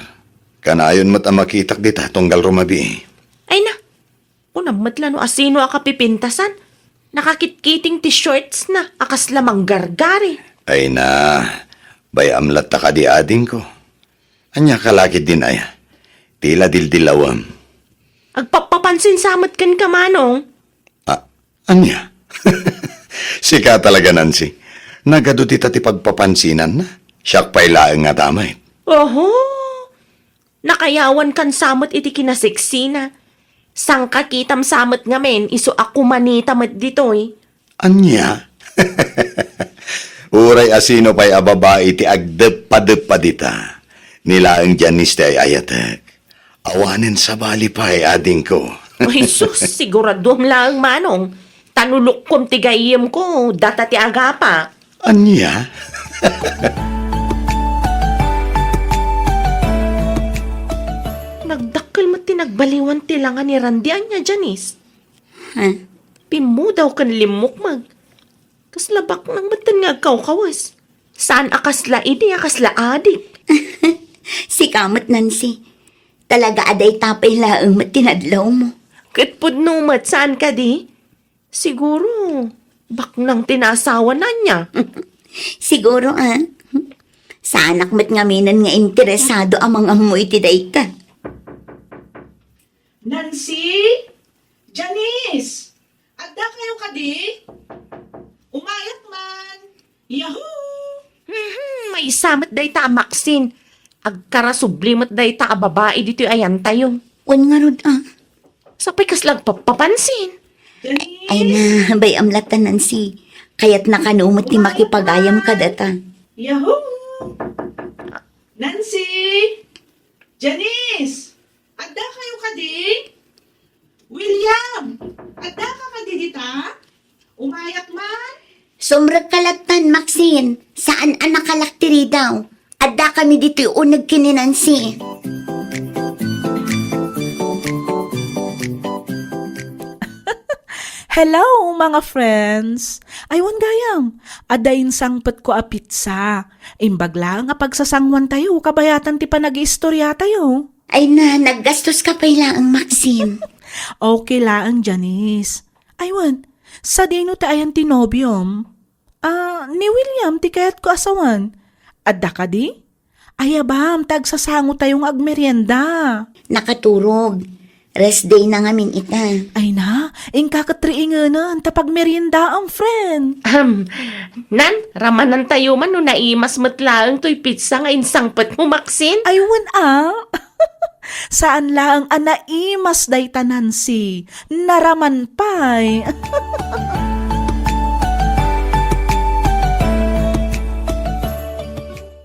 Kanayon met a makitak dita tunggal rumabii. Ay na, kunam met la no asino a kapipintasan. Nakakitkiting ti shorts na a kasla manggargari. Ay na, bay-am latta kadi, adingko. Ania ka la ketdin aya? Ti la dildillawem. Agpappapansin sa met kenka, Manong. Ah, ania? Sika talaga, Nancy. Nagadu dita ti pagpapansinanna. Siak pay laeng nga damay. Oho. Nakayawankan sa met iti kinaseksina. Sangkakitam sa met ngamin isu a kumanita met ditoy. Ania? Uray asino pay a babai ti agdeppadeppa dita, ni laeng Janice ti ay-ayatek. Awanen sabali pay, adingko. Ay sus, siguraduam laeng, Manong. Ta no lukkom ti gayyemko, data ti agapa. Ania? Aliwan ti langa ni Randy, ania, Janice? Ha? Pimmudaw ken limmukmeg. Kasla baknang metten nga agkawkawes. Saan a kasla idi a kasla adik. Sika met, Nancy. Talaga a dayta pay laeng met ti nadlawmo. Ket pudno met, saan kadi? Siguro, baknang ti naasawana, ania? Siguro, ah. Saanak met ngaminen nga interesado a mangammo iti dayta. Nancy? Janice? Adda kayo kadi? Umayak man. Yahoo! Mhm, maysa met dayta a Maxine. Agkarasubli met dayta a babai ditoy ayantayo. Wen ngarud, ah. Sapay kasla agpapapansin. Ay na, bay-am latta, Nancy. Kayatna kano met ti makipagayam kadata. Yahoo! Nancy! Janice! Adda kayo kadi? William! Adda ka kadi dita? Umayak man? Sumrekka lattan, Maxine. Saan a nakalak ti ridaw. Adda kami ditoy uneg ken ni Nancy. Hello, mga friends! Aywan gayam, adda insangpetko a pizza. Imbag laeng a pagsasanguantayo, kabayatan ti panagiistoriatayo. Ay na, naggastos ka pay laeng, Maxine. Okay laeng, Janice. Aywan, sadino ti ayan ti nobiom? Ah, ni William ti kayatko a sawen. Adda kadi? Ayabam, ta agsasangotayo nga agmerienda. Nakaturog. Rest day na ngamin ita. Ay na, inka ket riingenen ta pagmeriendaam, friend. Ahem. Nan, ramanantayo man no naimas met laeng toy pizza nga insangpetmo, Maxine? Ay, wen a. Saan laeng a naimas dayta, Nancy. Naraman pay.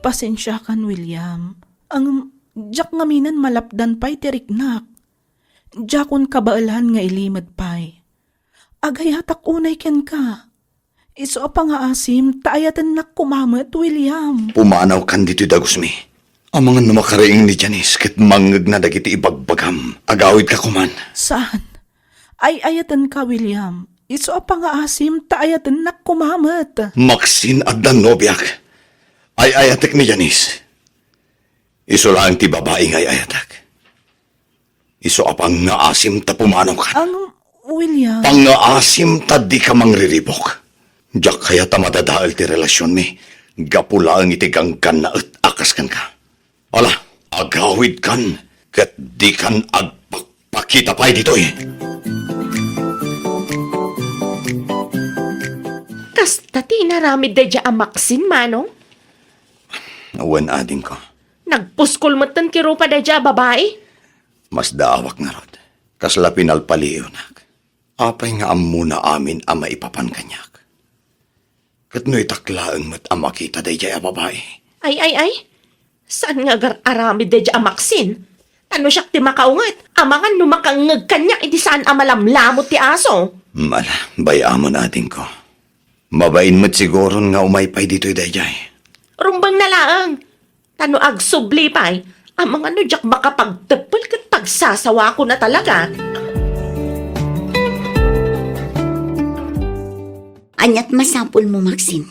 Pasensiakan, William. Ang, diak ngaminen malapdan pay ti riknak. Diakon kabaelan nga ilimed pay. Agayatak unay kenka. Isu a pangaasim ta ayatennak koma met, William. Pumanawkan ditoy dagusmi. Amangan no makariing ni Janice ket mangngegna dagiti ibagbagam. Agawidka koman. Saan? Ay-ayatenka, William. Isu a pangaasim ta ayatennak koma met. Maxine, adda nobiak. Ay-ayatek ni Janice. Isu laeng ti babai nga ay-ayatek. Isu a pangngaasim ta pumanawkan. Ang, William. Pangngaasim ta dika mangriribuk. Diak kayat a madadael ti relasionmi gapu laeng iti ganggannaet a kas kenka. Ala, agawidkan ket dikan agpakpakita pay ditoy. Kasta ti inaramid daydiay a Maxine, Manong? Wen, adingko. Nagpuskol metten ti rupa daydiay a babai? Masdaawak ngarud. Kasla pinalpaliiwnak. Apay nga ammona amin a maipapan kaniak? Ket no itak laeng met a makita daydiay a babai? Ay, ay, ay. Saan nga agar-aramid daydiay a Maxine? Ta no siak ti makaunget, amangan no makangngeg kaniak iti saan a malamlamot ti aso. Ala, bay-amon, adingko. Mabain met siguron nga umay pay ditoy daydiay. Rumbeng na laeng. Ta no agsubli pay, amangan no diak makapagteppel ket pagsasawakon a talaga. Aniat masapulmo, Maxine?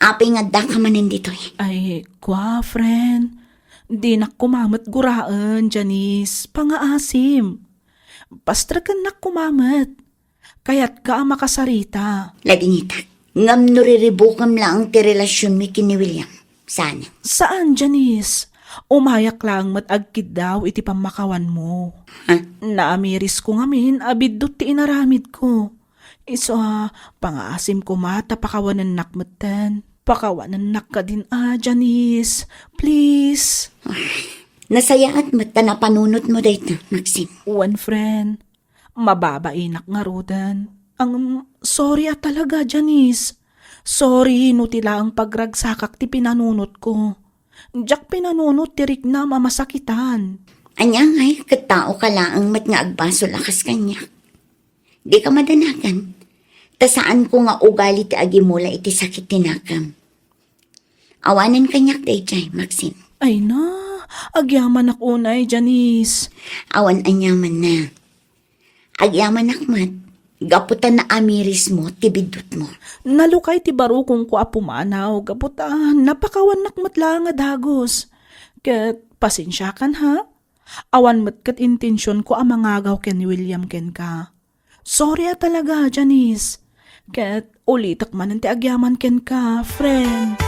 Apay nga addaka manen ditoy? Ay, kua, friend. Dinak koma met guraen, Janice. Pangaasim. Pastrekennak koma met. Kayatka a makasarita. Ladingitak. Ngem no riribukem laeng ti relasionmi ken ni William, saan? Saan, Janice. Umayak laeng met agkiddaw iti pammakawanmo. Ha? Naamirisko ngamin a biddut ti inaramidko. Isu a, pangaasim koma ta pakawanennak metten. Pakawanennak kadin a, Janice. Please. Nasayaat met ta napanunotmo dayta, Maxine. Wen, friend. Mababainak ngaruden. Ang, sorry a talaga, Janice. Sorry no ti laeng pagragsakak ti pinanunotko. Diak pinanunot ti riknam a masakitan. Ania ngay, ket tao ka laeng met nga agbasol a kas kaniak. Dika madanagan. Ta saanko nga ugali ti agimula iti sakit ti nakam. Awanen kaniak daydiay, Maxine. Ay na, Agyamanak unay, Janice. Awan aniamanna. Agyamanak met, gapu ta naamirismo ti biddutmo. Nalukay ti barukongko a pumanaw, gapu ta napakawannak met laeng a dagus. Ket pasensiakan, ha? Awan met ket intensionko a mangagaw ken ni William kenka. Sorry a talaga, Janice. Ket ulitek manen ti agyaman kenka, friend.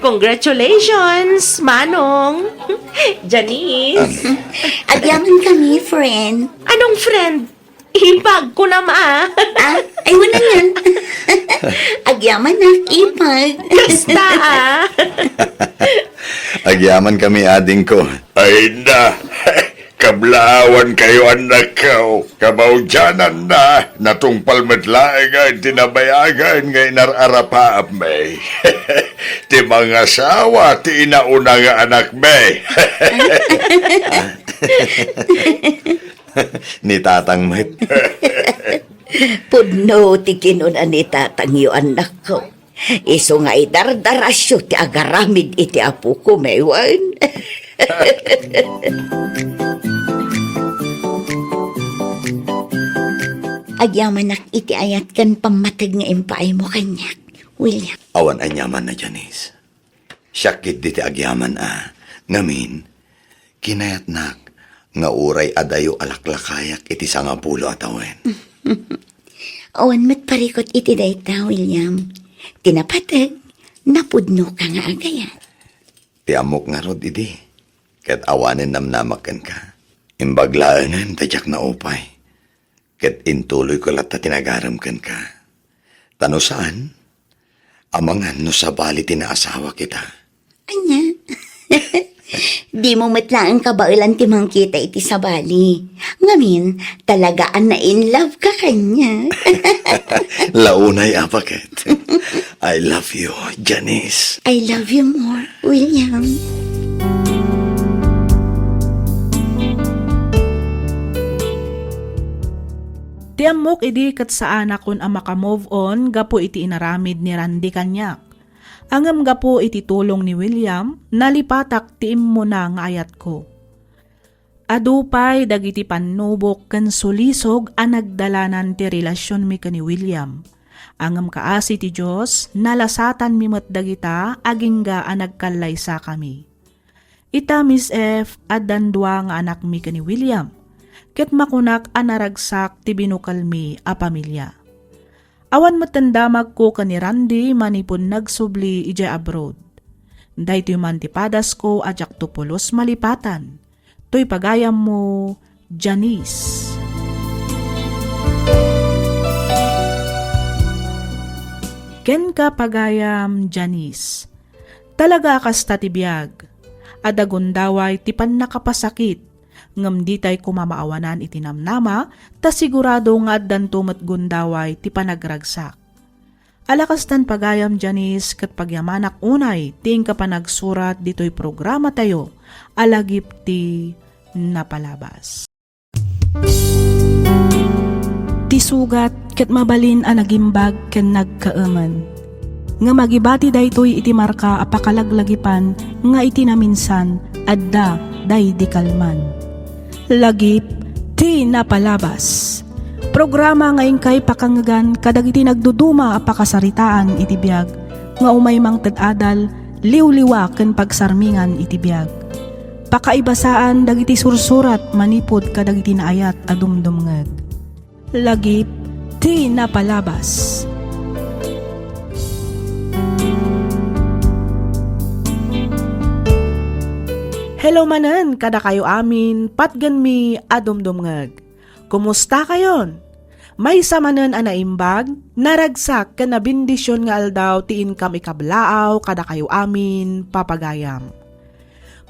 Congratulations, Manong! Janice! Agyaman kami, friend. Anong friend? Ipag ko naman, ah. Ah, ay, wala yan. Agyamanak, ipag. Kasta, ah. Agyaman kami, adingko. Ay na, kablaawan kayo, annakko. Kamaudiananna, natungpal met laeng ti nabayagen nga inar-arapaapmi. Ti mangasawa ti inauna nga anakmi. Ni tatang met. Pudno ti kinuna ni tatangyo, annakko. Isu nga idardarasyo ti agaramid iti apoko, mewan. Agyamanak iti ayat ken pammateg nga impaaymo kaniak, William. Awan aniamanna, Janice. Siak ketdi ti agyaman a. Ngamin, kinayatnak nga uray adayo a laklakayak iti sangapulo a tawen. Awan met parikut iti dayta, William. Ti napateg, napudnoka nga agayat. Ti ammok ngarud idi, ket awanen namnamak kenka. Imbag laengen ta diak naupay. Ket intuloyko latta ti nagarem kenka. Ta no saan, amangan no sabali ti naasawak ita. Ania? Dimo met laeng kabaelan ti mangkita iti sabali. Ngamin, talaga a na-in love ka kaniak. Launay a paket. I love you, Janice. I love you more, William. Ti ammok idi ket saanakon a maka-move on gapu iti inaramid ni Randy kaniak. Ngem gapu iti tulong ni William, nalipatak ti immuna nga ayatko. Adu pay dagiti pannubok ken sulisog a nagdalanan ti relasionmi ken ni William. Ngem kaasi ti Dios, nalasatanmi met dagita agingga a nagkallaysakami. Ita, Miss F, addan dua nga anakmi ken ni William, ket makunak a naragsak ti binukelmi a pamilia. Awan metten damagko ken ni Randy manipud nagsubli idiay abroad. Daytoy man ti padasko a diakto pulos malipatan. Toy pagayammo, Janice. Kenka, pagayam, Janice. Talaga a kasta ti biag. Adda gundaway ti pannakapasakit, ngem ditay koma maawanan iti namnama, ta sigurado nga addanto met gundaway ti panagragsak. Ala kastan, pagayam, Janice, ket pagyamanak unay ti inka panagsurat ditoy programatayo a Lagip ti Napalabas. Ti sugat ket mabalin a nagimbag ken nagkaemen. Ngem agibati daytoy iti marka a pakalaglagipan nga iti naminsan adda daydi kalman. Lagip ti Napalabas. Programa nga inkay pakangegan kadagiti nagduduma a pakasaritaan iti biag nga umay mangted adal, liwliwa ken pagsarmingan iti biag. Pakaibasaan dagiti sursurat manipud kadagiti naayat a dumdumngeg. Lagip ti Napalabas. Hello manen kadakayo amin, patgenmi a dumdumngeg. Kumusta kayon? Maysa manen a naimbag, naragsak ken nabendision nga aldaw ti inkam ikablaaw kadakayo amin, papagayam.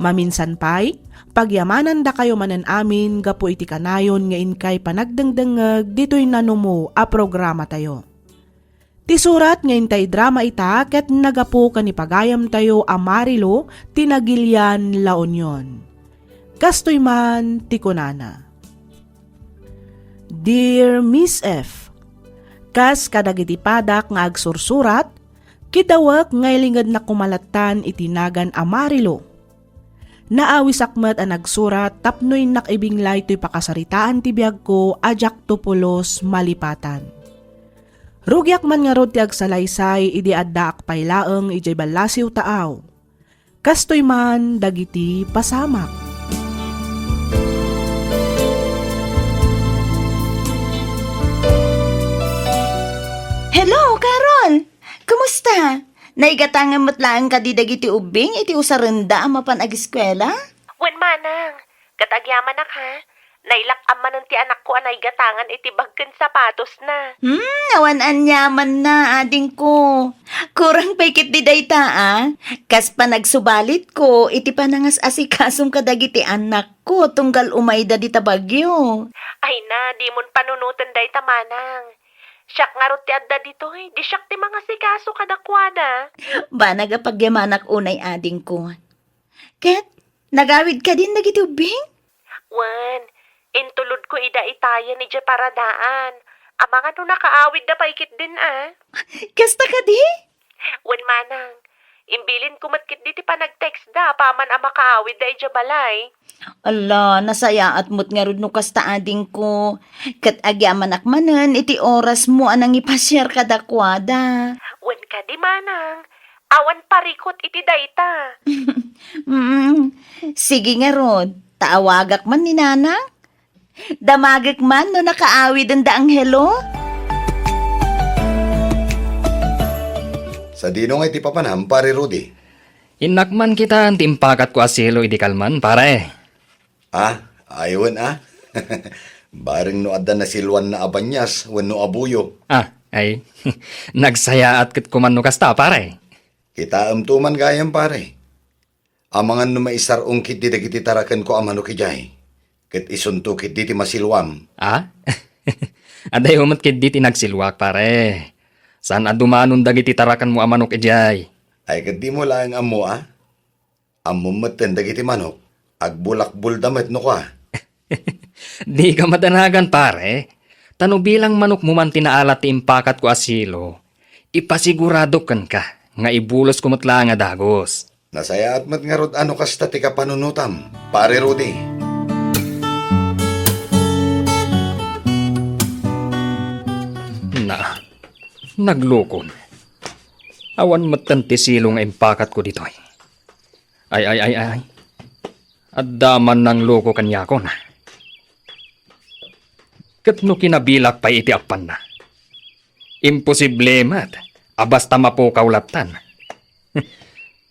Maminsan pay, pagyamanandakayo manen amin gapu iti kanayon nga inkay panagdengdengngeg ditoy nanumo a programatayo. Ti surat nga intay drama ita ket nagapu ken ni pagayamtayo a Marilo ti nagilian La Union. Kastoy man ti kunana, Dear Miss F, kas kadagiti padak nga agsursurat, kidawek nga ilingednak koma lattan iti nagan a Marilo. Naawisak met a nagsurat tapno innak ibinglay toy pakasaritaan ti biagko a diakto pulos malipatan. Rugiak man ngarud ti agsalaysay idi addaak pay laeng idiay ballasiw taaw. Kastoy man dagiti pasamak. Hello, Carol! Kumusta? Naigatangan met laeng kadi dagiti ubbing iti usarenda a mapan agiskuela? Wen, manang. Ket agyamanak, ha? Nailak-am manen ti anakko a naigatangan iti bag ken sapatosna. Hmm, awan aniamanna, adingko. Kurang pay ketdi dayta, a. Kas panagsubalitko iti panangas-asikasom kadagiti anakko tunggal umayda dita bagyo. Ay na, dimon panunoten dayta, manang. Siak ngarud ti adda ditoy, di siak ti mangasikaso kadakuada. Banag a pagyamanak unay, adingko. Ket, nagawid kadin dagiti ubbing? Wen, intulodko ida itayen idiay paradaan. Amangan no nakaawidda pay ketdin, a. Kasta kadi? Wen, manang. Imbilinko met ketdi ti panagtextda apaman a makaawidda idiay balay. Ala, nasayaat met ngarud no kasta, adingko. Ket agyamanak manen iti orasmo a nangipasiar kadakuada. Wen kadi, manang, awan parikut iti dayta. Mm, sige ngarud, ta awagak man ni nanang. Damagek man no nakaawiden da Angelo. Sadino nga iti papanam, Pare Rudy? Innak man kitaen ti impakatko a silo idi kalman, pare. Ah, ay wen, a. Bareng no adda nasiluanna a banias wenno a buyo. Ah, ay. Nagsayaat ket kuman no kasta, pare. Kitaemto man gayam, pare. Amangan no maisar-ong ketdi dagiti tarakenko a manok idiay, ket isunto ketdi ti masiluam. Ah? Adayo met ketdi ti nagsiluak, pare. Saan a dumanon dagiti tarakenmo a manok idiay? Ay, ket dimo laeng ammo, a? Ammom metten dagiti manok, agbulakbolda met no kua. Dika madanagan, pare. Ta no bilang manokmo man ti naalat ti impakatko a silo, ipasiguradok kenka nga ibulosko met laeng a dagus. Nasayaat met ngarud a no kasta ti kapanunotam, Pare Rudy. Na, naglukon. Awan metten ti silo nga impakatko ditoy. Ay, ay, ay, ay. Adda man nangluko kaniakon. Ket no kinabilak pay iti appanna, imposible met a basta mapukaw lattan.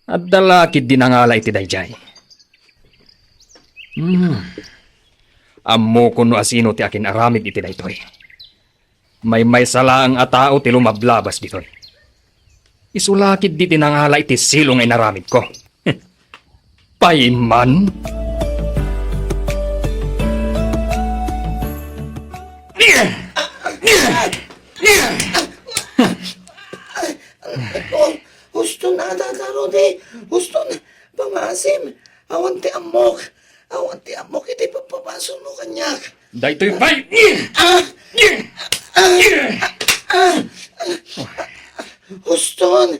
Adda la ketdi nangala iti daydiay. Hmm. Ammokon no asino ti akin-aramid iti daytoy. Maymaysa laeng a tao ti lumablabas ditoy. Isu la ketdi ti nangala iti silo nga inaramidko. Payman. Ay, ay, ay, huston, Tata Rudy. Huston, pangasim. Awan ti ammok. Awan ti ammok iti pagpabasolmo kaniak. Daytoy pay! Ah! Ah! Ah! Huston!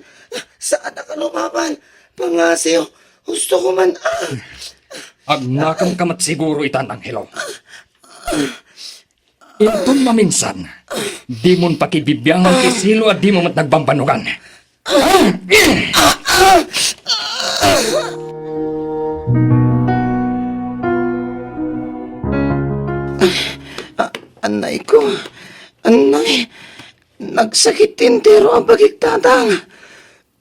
Saanak a lumaban! Pangasiw! Hustoko man! Ah! Agnakem ka met siguro itan, Angelo. Inton maminsan, dimon pakibibiangan ti silo a dimo met nagbambannogan. Ah, anay ko. Anay. Nagsakit ti entero a bagik, Tatang.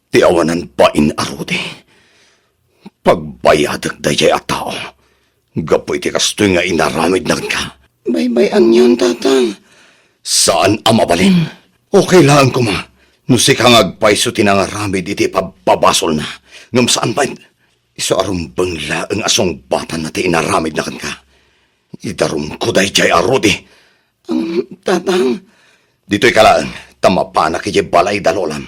Ti awanan bain a Rudy. Pagbayadek daydiay a tao gapu iti kastoy nga inaramidna kenka. Baybay-anyon, Tatang. Saan a mabalin. Okay laeng koma no sika nga agpayso ti nangaramid iti pabpabasolna. Ngem saan met. Isu a rumbeng laeng a sungbatanna ti inaramidna kenka. Idarumko daydiay a Rudy. Ang, Tatang. Ditoy ka laeng, ta mapanak idiay balay da Lolam.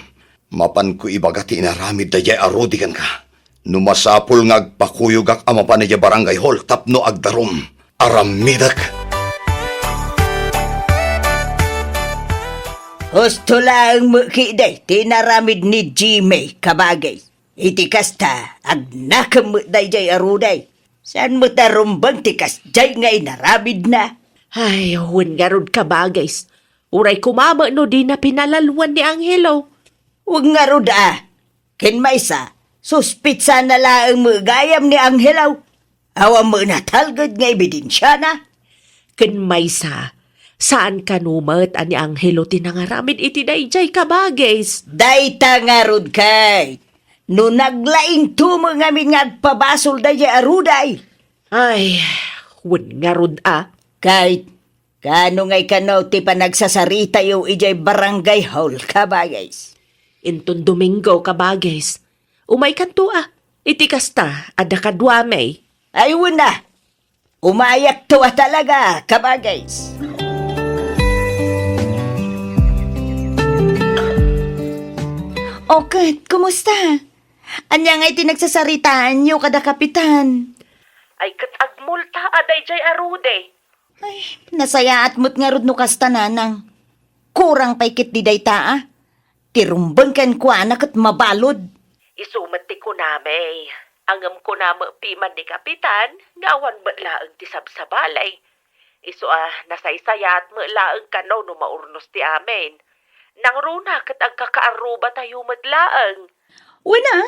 Mapanko ibaga ti inaramid daydiay a Rudy kenka. No masapul nga agpakuyogak a mapan idiay barangay hall tapno agdarum, aramidek. Husto laeng met ketdi ti inaramid ni Jimmy, kabagis. Iti kasta, agnakem met daydiay a Rudy. Saan met a rumbeng ti kasdiay nga inaramidna? Ay, wen ngarud, kabagis. Uray koma met no dina pinalalwan ni Angelo. Wen ngarud a. Ken maysa, suspitsana laeng met gayam ni Angelo. Awan met natalged nga ebidensiana. Ken maysa, saan kano met a ni Angelo ti nangaramid iti daydiay, kabagis. Dayta ngarud, Kate. No naglaingto met ngamin nga agpabasol daydiay a Rudy. Ay, wen ngarud a. Kate, kaano ngay kano ti panagsasaritayo idiay barangay hall, kabagis? Inton Domingo, kabagis. Umaykanto a. Iti kasta, adda kaduami. Ay, wen a. Umayakto a talaga, kabagis. O ket, kumusta? Ania ngay ti nagsasaritaanyo kada Kapitan? Ay, ket agmulta a daydiay a Rudy. Ay, nasayaat met ngarud no kasta, Nanang. Kurang pay ketdi dayta a. Ti rumbeng kenkuana ket mabalud. Isu met ti kunami. Ngem kuna met piman ni Kapitan nga awan met laeng ti sabsabali. Isu a nasaysayaat met laeng kano no maurnos ti amin. Nangruna ket agkakaarrubatayo met laeng. Wen a,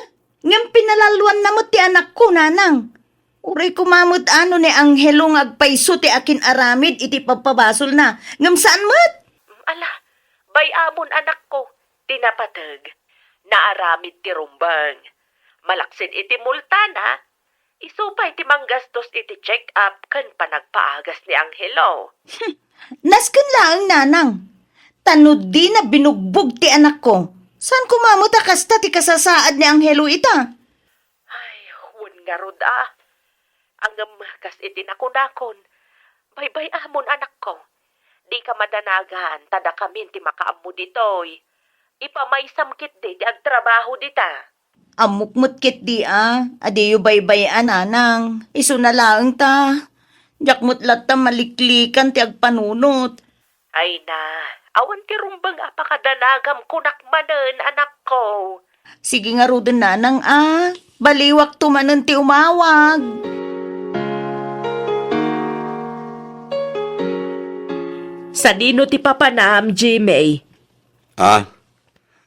ngem pinalalwanna met ti anakko, Nanang. Uray koma met a no ni Angelo nga agpayso ti akin-aramid iti pagpabasolna, ngem saan met. Ala, bay-amon, anakko, ti napateg. Naaramid ti rumbeng. Malaksid iti multana, isu pay ti manggastos iti check-up ken panagpaagas ni Angelo. Nasken laeng, Nanang. Ta no dina binugbog ti anakko, saan koma met a kasta ti kasasaad ni Angelo ita? Ay, wen ngarud a. Ngem kas iti nakunakon, baybay-amon, anakko. Dika madanagan, ta dakamin ti makaammo ditoy. Ipamaysam ketdi ti agtrabaho dita. Ammok met ketdi a, a diyo baybay-an, Nanang. Isuna laeng ta. Diak met latta maliklikan ti agpanunot. Ay na, awan ti rumbeng a pakadanagam kunak manen, anakko. Sige ngaruden, Nanang a. Baliwakto manen ti umawag. Sadino ti papanam, Jimmy? Ah,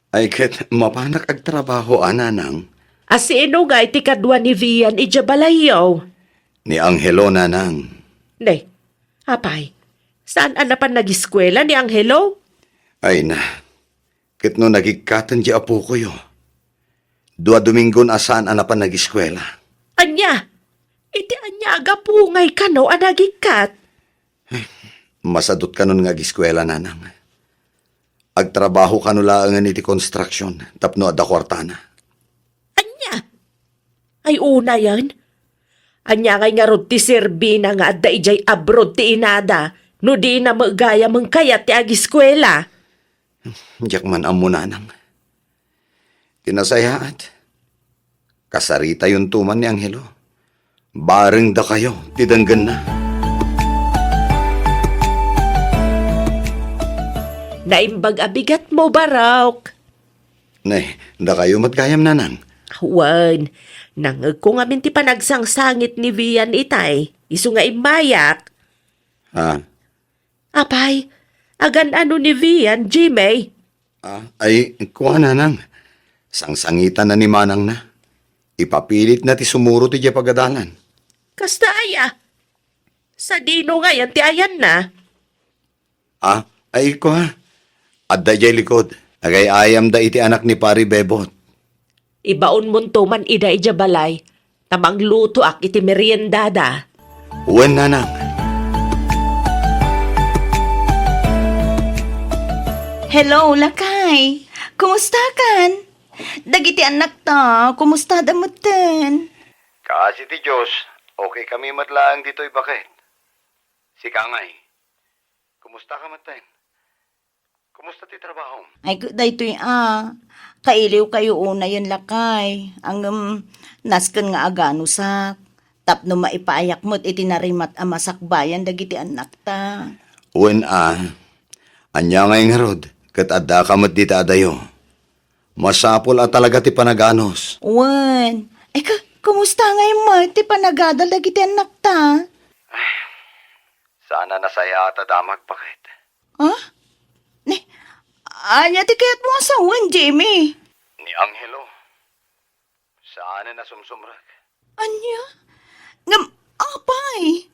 ay ket mapanak agtrabaho a, Nanang. A sino ngay ti kadua ni Vian idiay balayyo? Ni Angelo, Nanang. Ne, apay, saan a napan nagiskuela ni Angelo? Ay na, ket no nagikkaten ti apokoyo. Dua Domingon a saan a napan nagiskuela. Ania? Iti ania a gapu ngay kano a nagikkat? Masadut kanon nga agiskuela, Nanang. Agtrabaho kano laengen iti construction tapno adda kuartana. Ania? Ay, unayen? Ania ngay ngarud ti serbina nga adda idiay abroad ti inada no dina met gayam kayat ti agiskuela? Diak man ammo, Nanang. Ti nasayaat, kasaritayonto man ni Angelo. Bareng dakayo ti denggenna. Naimbag a bigatmo, Barok. Ne, dakayo met gayam, Nanang. Wen, nangngegko ngamin ti panagsangsangit ni Vian itay, isu nga immayak. Ha? Apay, agan-ano ni Vian, Jimmy? Ah, ay, kua, Nanang. Sangsangitanna ni manangna. Ipapilitna ti sumurot idiay pagadalan. Kasta aya? Sadino ngayen ti ayanna? Ah, ay, kua. Adda idiay likod. Agay-ayamda iti anak ni Pari Bebot. Ibaonmonto man ida idiay balay, ta manglutoak iti meriendada. Wen, Nanang. Hello, lakay. Kumustakan? Dagiti annakta, kumustada metten? Kaasi ti Dios, okay kami met laeng ditoy, baket. Sika ngay, kumusta ka metten? Kumusta ti trabaho? Ay, k-, daytoy a, kailiw kayo unayen lakay. Ngem, nasken nga aganusak. Tapno maipaayak met iti narimat a masakbayan dagiti annakta. Wen a, ania ngay ngarud, ket addaka met dita adayo. Masapul a talaga ti panaganus. Wen, ay, k-, kumusta ngay met ti panagadal dagiti annakta? Saan a nasayaat a damag, baket. Ha? Ni, ania ti kayatmo a sawen, Jimmy? Ni Angelo. Saan a nasumsumrek. Ania? Ngem, apay?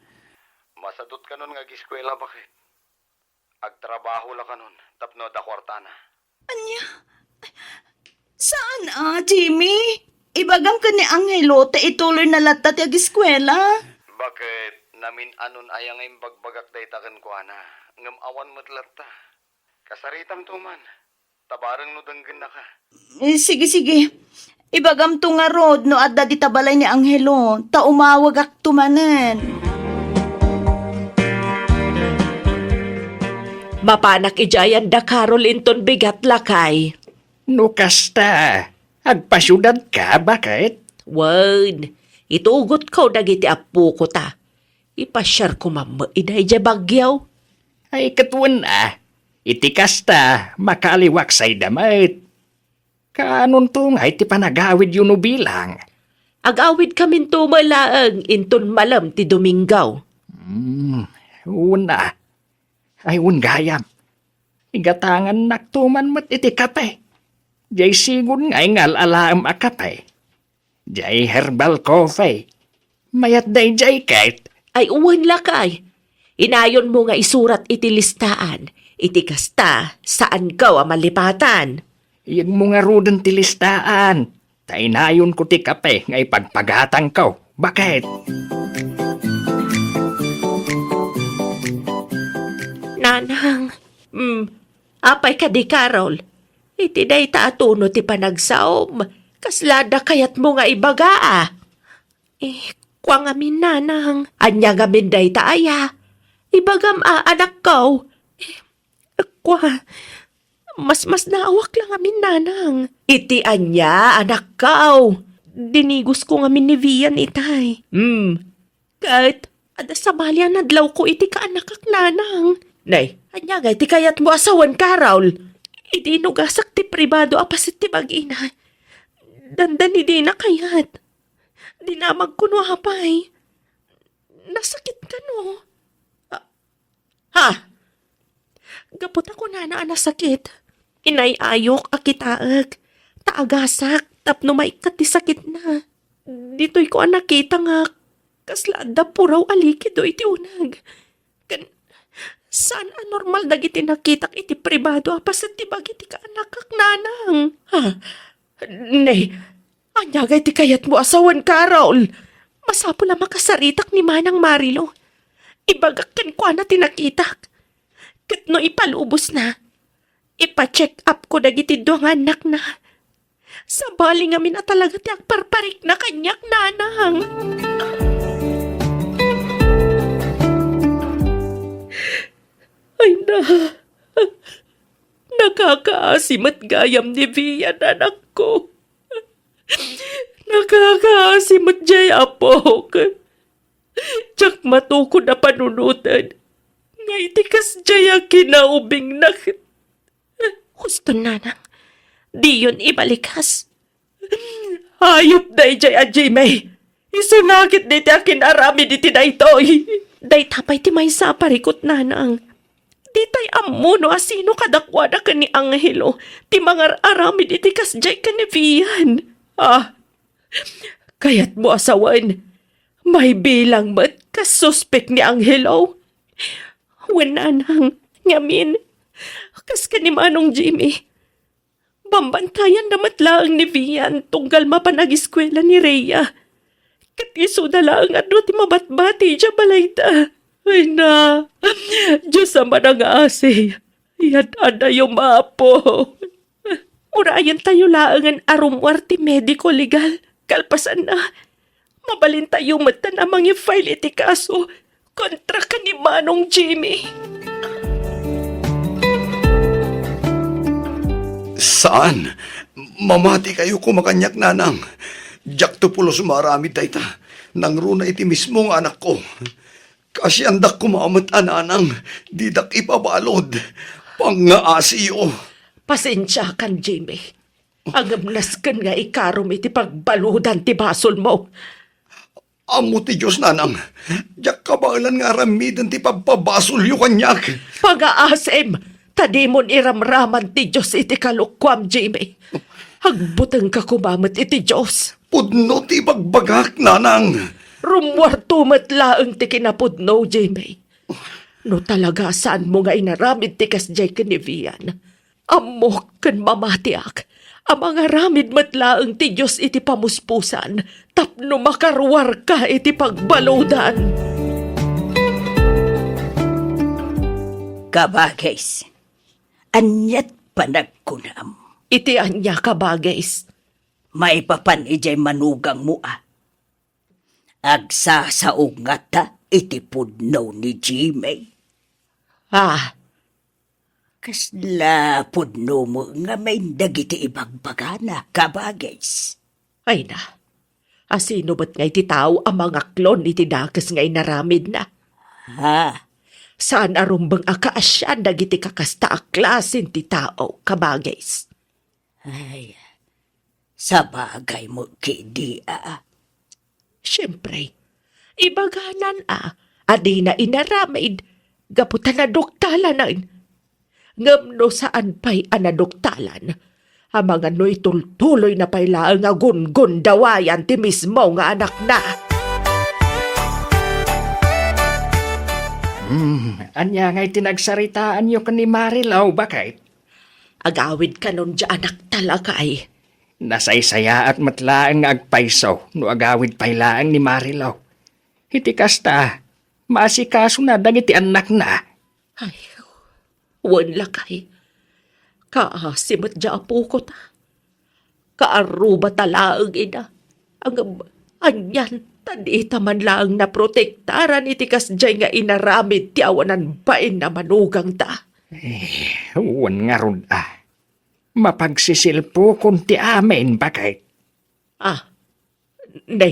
Masadot kanon nga ageskuela, baket. Agtrabaho la kanon tapno adda kuartana. Ania? Saan a, Jimmy? Ibagam ken ni Angelo ta ituloy na latta ti ageskuela. Baket, namin-anon aya nga imbagbagak dayta kenkuana, ngem awan met latta. Kasaritamto man, ta bareng no denggennaka. Eh, sige, sige. Ibagamto ngarud no adda dita balay ni Angelo, ta umawagakto manen. Mapanak idiay anda Carol inton bigat, lakay. No kasta, agpasiudadka, baket? Wen, itugotko dagiti appoko ta ipasiarko mamma ida idiay Baguio. Ay, ket wen a, iti kasta, makaaliwak sayda met. Kaanonto ngay ti panagawidyo no bilang? Agawidkaminto met laeng inton malem ti Domingo. Hmm, wen a. Ay, wen gayam. Igatangannakto man met iti kape. Diay sigun ngay nga al-alaem a kape. Diay herbal coffee. Mayat daydiay ket? Ay, wen lakay. Inayonmo nga isurat iti listaan. Iti kasta, saanko a malipatan. Iyegmo ngaruden ti listaan. Ta inayonko ti kape nga ipagpagatangko. Baket? Nanang, mm, apay kadi, Carol? Iti dayta a tono ti panagsaom, kasla adda kayatmo nga ibaga a? Eh, kua ngamin, nanang. Ania ngamin dayta aya? Ibagam a, anakko. Eh, kua, masmasnaawak la ngamin, nanang. Iti ania, anakko? Dinigosko ngamin ni Vian itay. Hmm. Ket, adda sabali a nadlawko iti kaanakak, nanang. Nay, ania ngay ti kayatmo a sawen, Carol? Idi inugasak ti pribado a paset ti bagina, dandani dina kayat. Dinamagko no apay. Nasakit kano? Ah, ha? Gapu ta kunana a nasakit, inay-ayok a kitaek, ta agasak tapno maikkat ti sakitna. Ditoyko a nakita nga kasla adda puraw a likido iti uneg. Ken, saan a normal dagiti nakitak iti pribado a paset ti bagi ti kaanakak, nanang. Ha? Ne, ania ngay ti kayatmo a sawen, Carol? Masapul a makasaritak ni Manang Marilo. Ibagak kenkuana ti nakitak. Ket no ipalubosna, ipa-check up ko dagiti dua nga annakna. Sabali ngamin a talaga ti agparparikna kaniak, nanang. Ay na, nakakaasi met gayam ni Vian, anakko. Nakakaasi met jay apok. Diak matukod a panunoten nga iti kasjay a kinaubingna ket. Husto, nanang. Diyon ibalikas. Hayop dayjay a Jimmy. Isuna ketdi ti akin-aramid iti daytoy. Dayta pay ti maysa a parikut, nanang. Ditay ammo no asino kadakuada ken ni Angelo ti mangar-aramid iti kasjay ken ni Vian. Ah, kayatmo a sawen, maibilang met kas suspek ni Angelo? Wen, nanang, ngamin, kas ken ni Manong Jimmy, bambantayanna met laeng ni Vian tunggal mapan agiskuela ni Rhea. Ket isuda laeng a dua ti mabatbati idiay balayda. Ay na, Dios a manangasi, yad-adayo, Apo. Urayentayo laengen a rummuar ti mediko legal. Kalpasanna, Mabalintayo metten a mangi-file iti kaso kontra ken ni Manong Jimmy. Saan. Mamatikayo koma kaniak, nanang. Diakto pulos maaramid dayta. Nangruna iti mismo nga anakko. Kaasiandak koma met a nanang, didak ipabalud. Pangngaasiyo. Pasensiakan, Jimmy. Ngem nasken nga ikarom iti pagbaludan ti basolmo. Ammo ti Dios, nanang. Diak kabaelan nga aramiden ti pagpabasolyo kaniak. Pangngaasim, ta dimon iramraman ti Dios iti kalokuam, Jimmy. Agbutengka koma met iti Dios. Pudno ti ibagbagak, nanang. Rummuarto met laeng ti kinapudno, Jimmy. No talaga saanmo nga inaramid ti kasdiay ken ni Vian, ammok ken mamatiak a mangaramid met laeng ti Dios iti pamuspusan tapno makaruarka iti pagbaludan. Kabagis, aniat panagkunam? Iti ania, kabagis? Maipapan idiay manugangmo a. Agsasao ngata iti pudno ni Jimmy. Ah. Kasla pudno met ngamin dagiti ibagbagana, kabagis? Ay na, asino met ngay ti tao a mangaklon iti dakes nga inaramidna? Ha? Saan a rumbeng a kaasian dagiti kakasta a klasen ti tao, kabagis? Ay, sabagay met ketdi a. Siempre, ibaganan a, a dina inaramid gapu ta naduktalanen. Ngem no saan pay a naduktalan, amangan no itultuloyna pay laeng a gungundawayan ti mismo nga anakna. Hmm, ania ngay ti nagsaritaanyo ken ni Marilou, baket? Agawid kanon diay anakta, lakay. Nasaysayaat met laeng nga agpayso no agawid pay laeng ni Marilou. Iti kasta, maasikasona dagiti annakna. Ay, wen, lakay. Kaasi met diay apokota. Kaarrubata laeng ida. Ngem anian ta dita man laeng naprotektaran iti kasdiay nga inaramid ti awanan bain a manugangta? Eh, wen ngarud a. Mapagsisilpokon ti amin, baket. Ah, ne,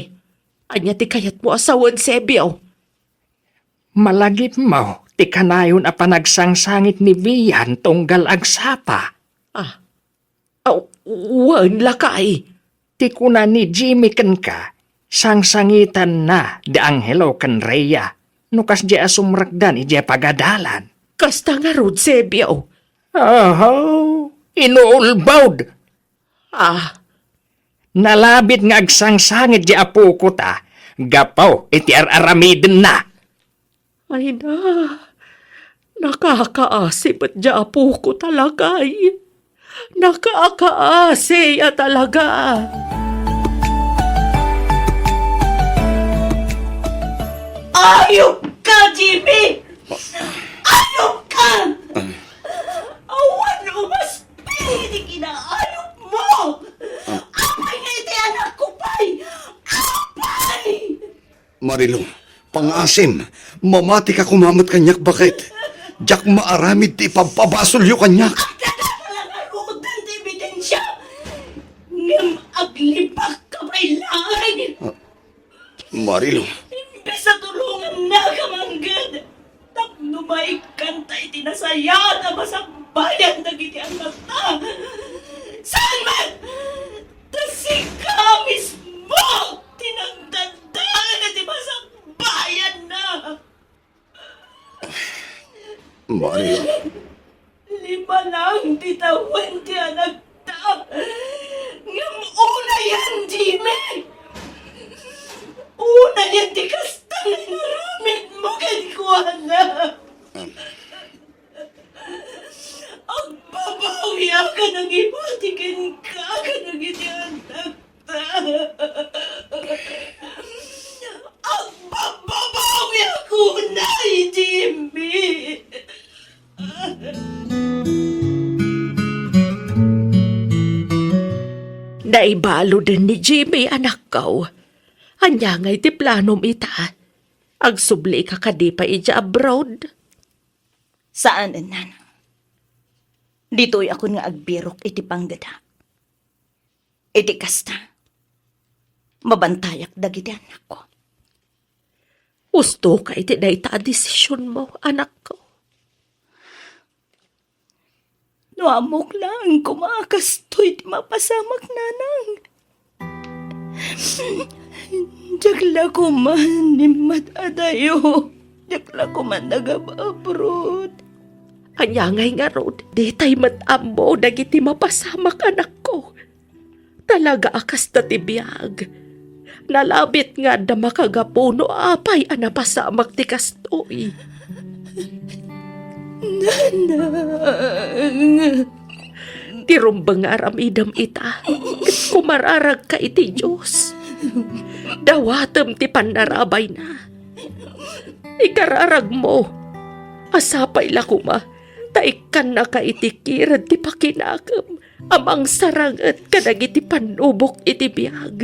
ania ti kayatmo a sawen, Sebio? Malagipmo ti kanayon a panagsangsangit ni Vian tunggal agsapa. Ah, aw, wen, lakay. Ti kuna ni Jimmy kenka, sangsangitanna da Angelo ken Rhea no kasdiay a sumrekdan idiay pagadalan. Kasta ngarud, Sebio. Ahaw, inuulbod! Ah. Nalabit nga agsangsangit diay apokota gapu iti ar-aramidenna. Ay na, nakakaasi met diay apokota, lakay. Nakakaasi a talaga. Ayop ka, Jimmy! Ayop ka! Awan umas Pay iti kinaayupmo! Ah. Apay nga iti anakko pay? Apay! Marilou, pangngaasim, mamatika koma met kaniak, baket? Diak maaramid ti ipabpabasolyo kaniak. Adda dagiti ngaruden ti ebidensia, ngem aglibakka pay laeng. Ah, Marilou. Imbes a tulongannaka mangged tapno maikkanta iti nasayaat a masakbayan dagiti annakta, saan met ta sika mismo ti nagdadaan iti masakbayanna. Maria. Lima lang ti tawen ti anakta. Ngem unayen, Jimmy. Unayen ti kasta nga inaramidmo kenkuana. Agbabawiak a nangibati kenka kadagiti annak. Agbababawiak unay, Jimmy. Naibaluden ni Jimmy, anakko. Ania ngay ti planom ita? Agsubli ka kadi pay idiay abroad? Saan, nanang. Ditoy akon nga agbirok iti panggedak. Iti kasta, mabantayak dagiti annakko. Usto ka iti dayta a desisionmo, anakko. No ammok laeng koma a kastoy ti mapasamak, nanang. Diak la koma immat adayo. Diak la koma nagab-abroad. Ania ngay ngarud, ditay met ammo dagiti mapasamak, anakko. Talaga a kasta ti biag. Nalabit nga adda makagapu no apay a napasamak ti kastoy. Nanang. Ti rumbeng nga aramidem ita, ket kumararagka iti Dios. Dawatem ti pannarabayna. Ikararagmo, a sapay la koma ta ikkannaka iti kired ti pakinakem a mangsaranget kadagiti pannubok iti biag.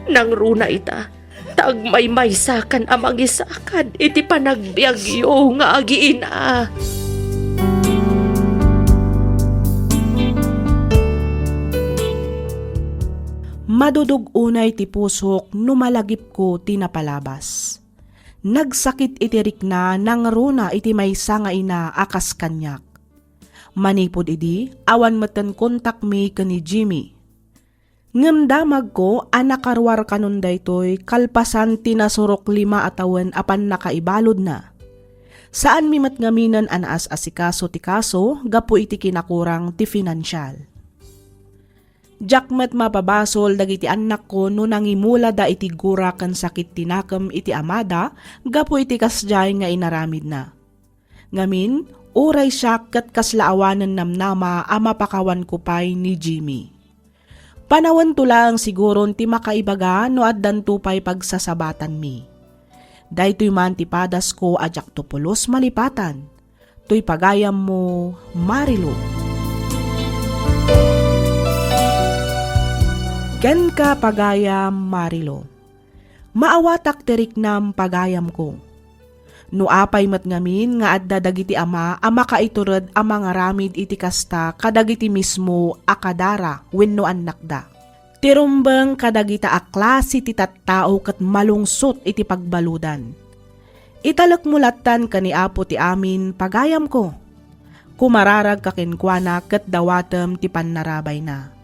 Nangruna ita, ta agmaymaysakan a mangisakad iti panagbiagyo nga agiina. Madudog unay ti pusok no malagipko ti napalabas. Nagsakit iti rikna nangruna iti maysa nga ina a kas kaniak. Manipud idi, awan metten kontakmi ken ni Jimmy. Ngem damagko a nakaruar kanon daytoy kalpasan ti nasurok lima a tawen a pannakaibaludna. Saanmi met ngaminen a naas-asikaso ti kaso gapu iti kinakurang ti finansial. Diak met mapabasol dagiti annakko no nangimulada iti gura ken sakit ti nakem iti amada gapu iti kasdiay nga inaramidna. Ngamin, uray siak ket kasla awanen namnama a mapakawanko pay ni Jimmy. Panawento laeng siguron ti makaibaga no addanto pay pagsasabatanmi. Daytoy man ti padasko a diakto pulos malipatan. Toy pagayammo, Marilo. Kenka, pagayam Marilo. Maawatak ti riknam, pagayamko. No apay met ngamin nga adda dagiti ama a makaitured a mangaramid iti kasta kadagiti mismo a kadara wenno annakda. Ti rumbeng kadagita a klase ti tattao ket malungsot iti pagbaludan. Italekmo lattan ken ni Apo ti amin, pagayamko. Kumararagka kenkuana ket dawatem ti pannarabayna.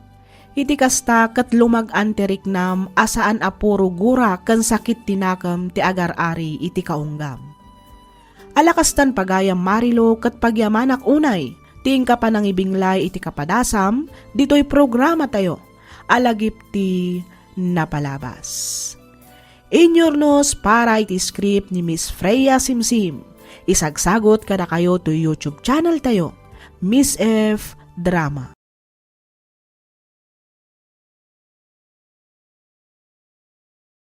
Iti kasta ket lumag-an ti riknam a saan a puro gura ken sakit ti nakem ti agar-ari iti kaunggam. Ala kastan, pagayam Marilo, ket pagyamanak unay ti inka panangibinglay iti kapadasam ditoy programatayo a lagip ti napalabas. Inyurnos para iti script ni Miss Freya Simsim. Isagsagot kadakayo toy YouTube channel tayo, Miss F Drama.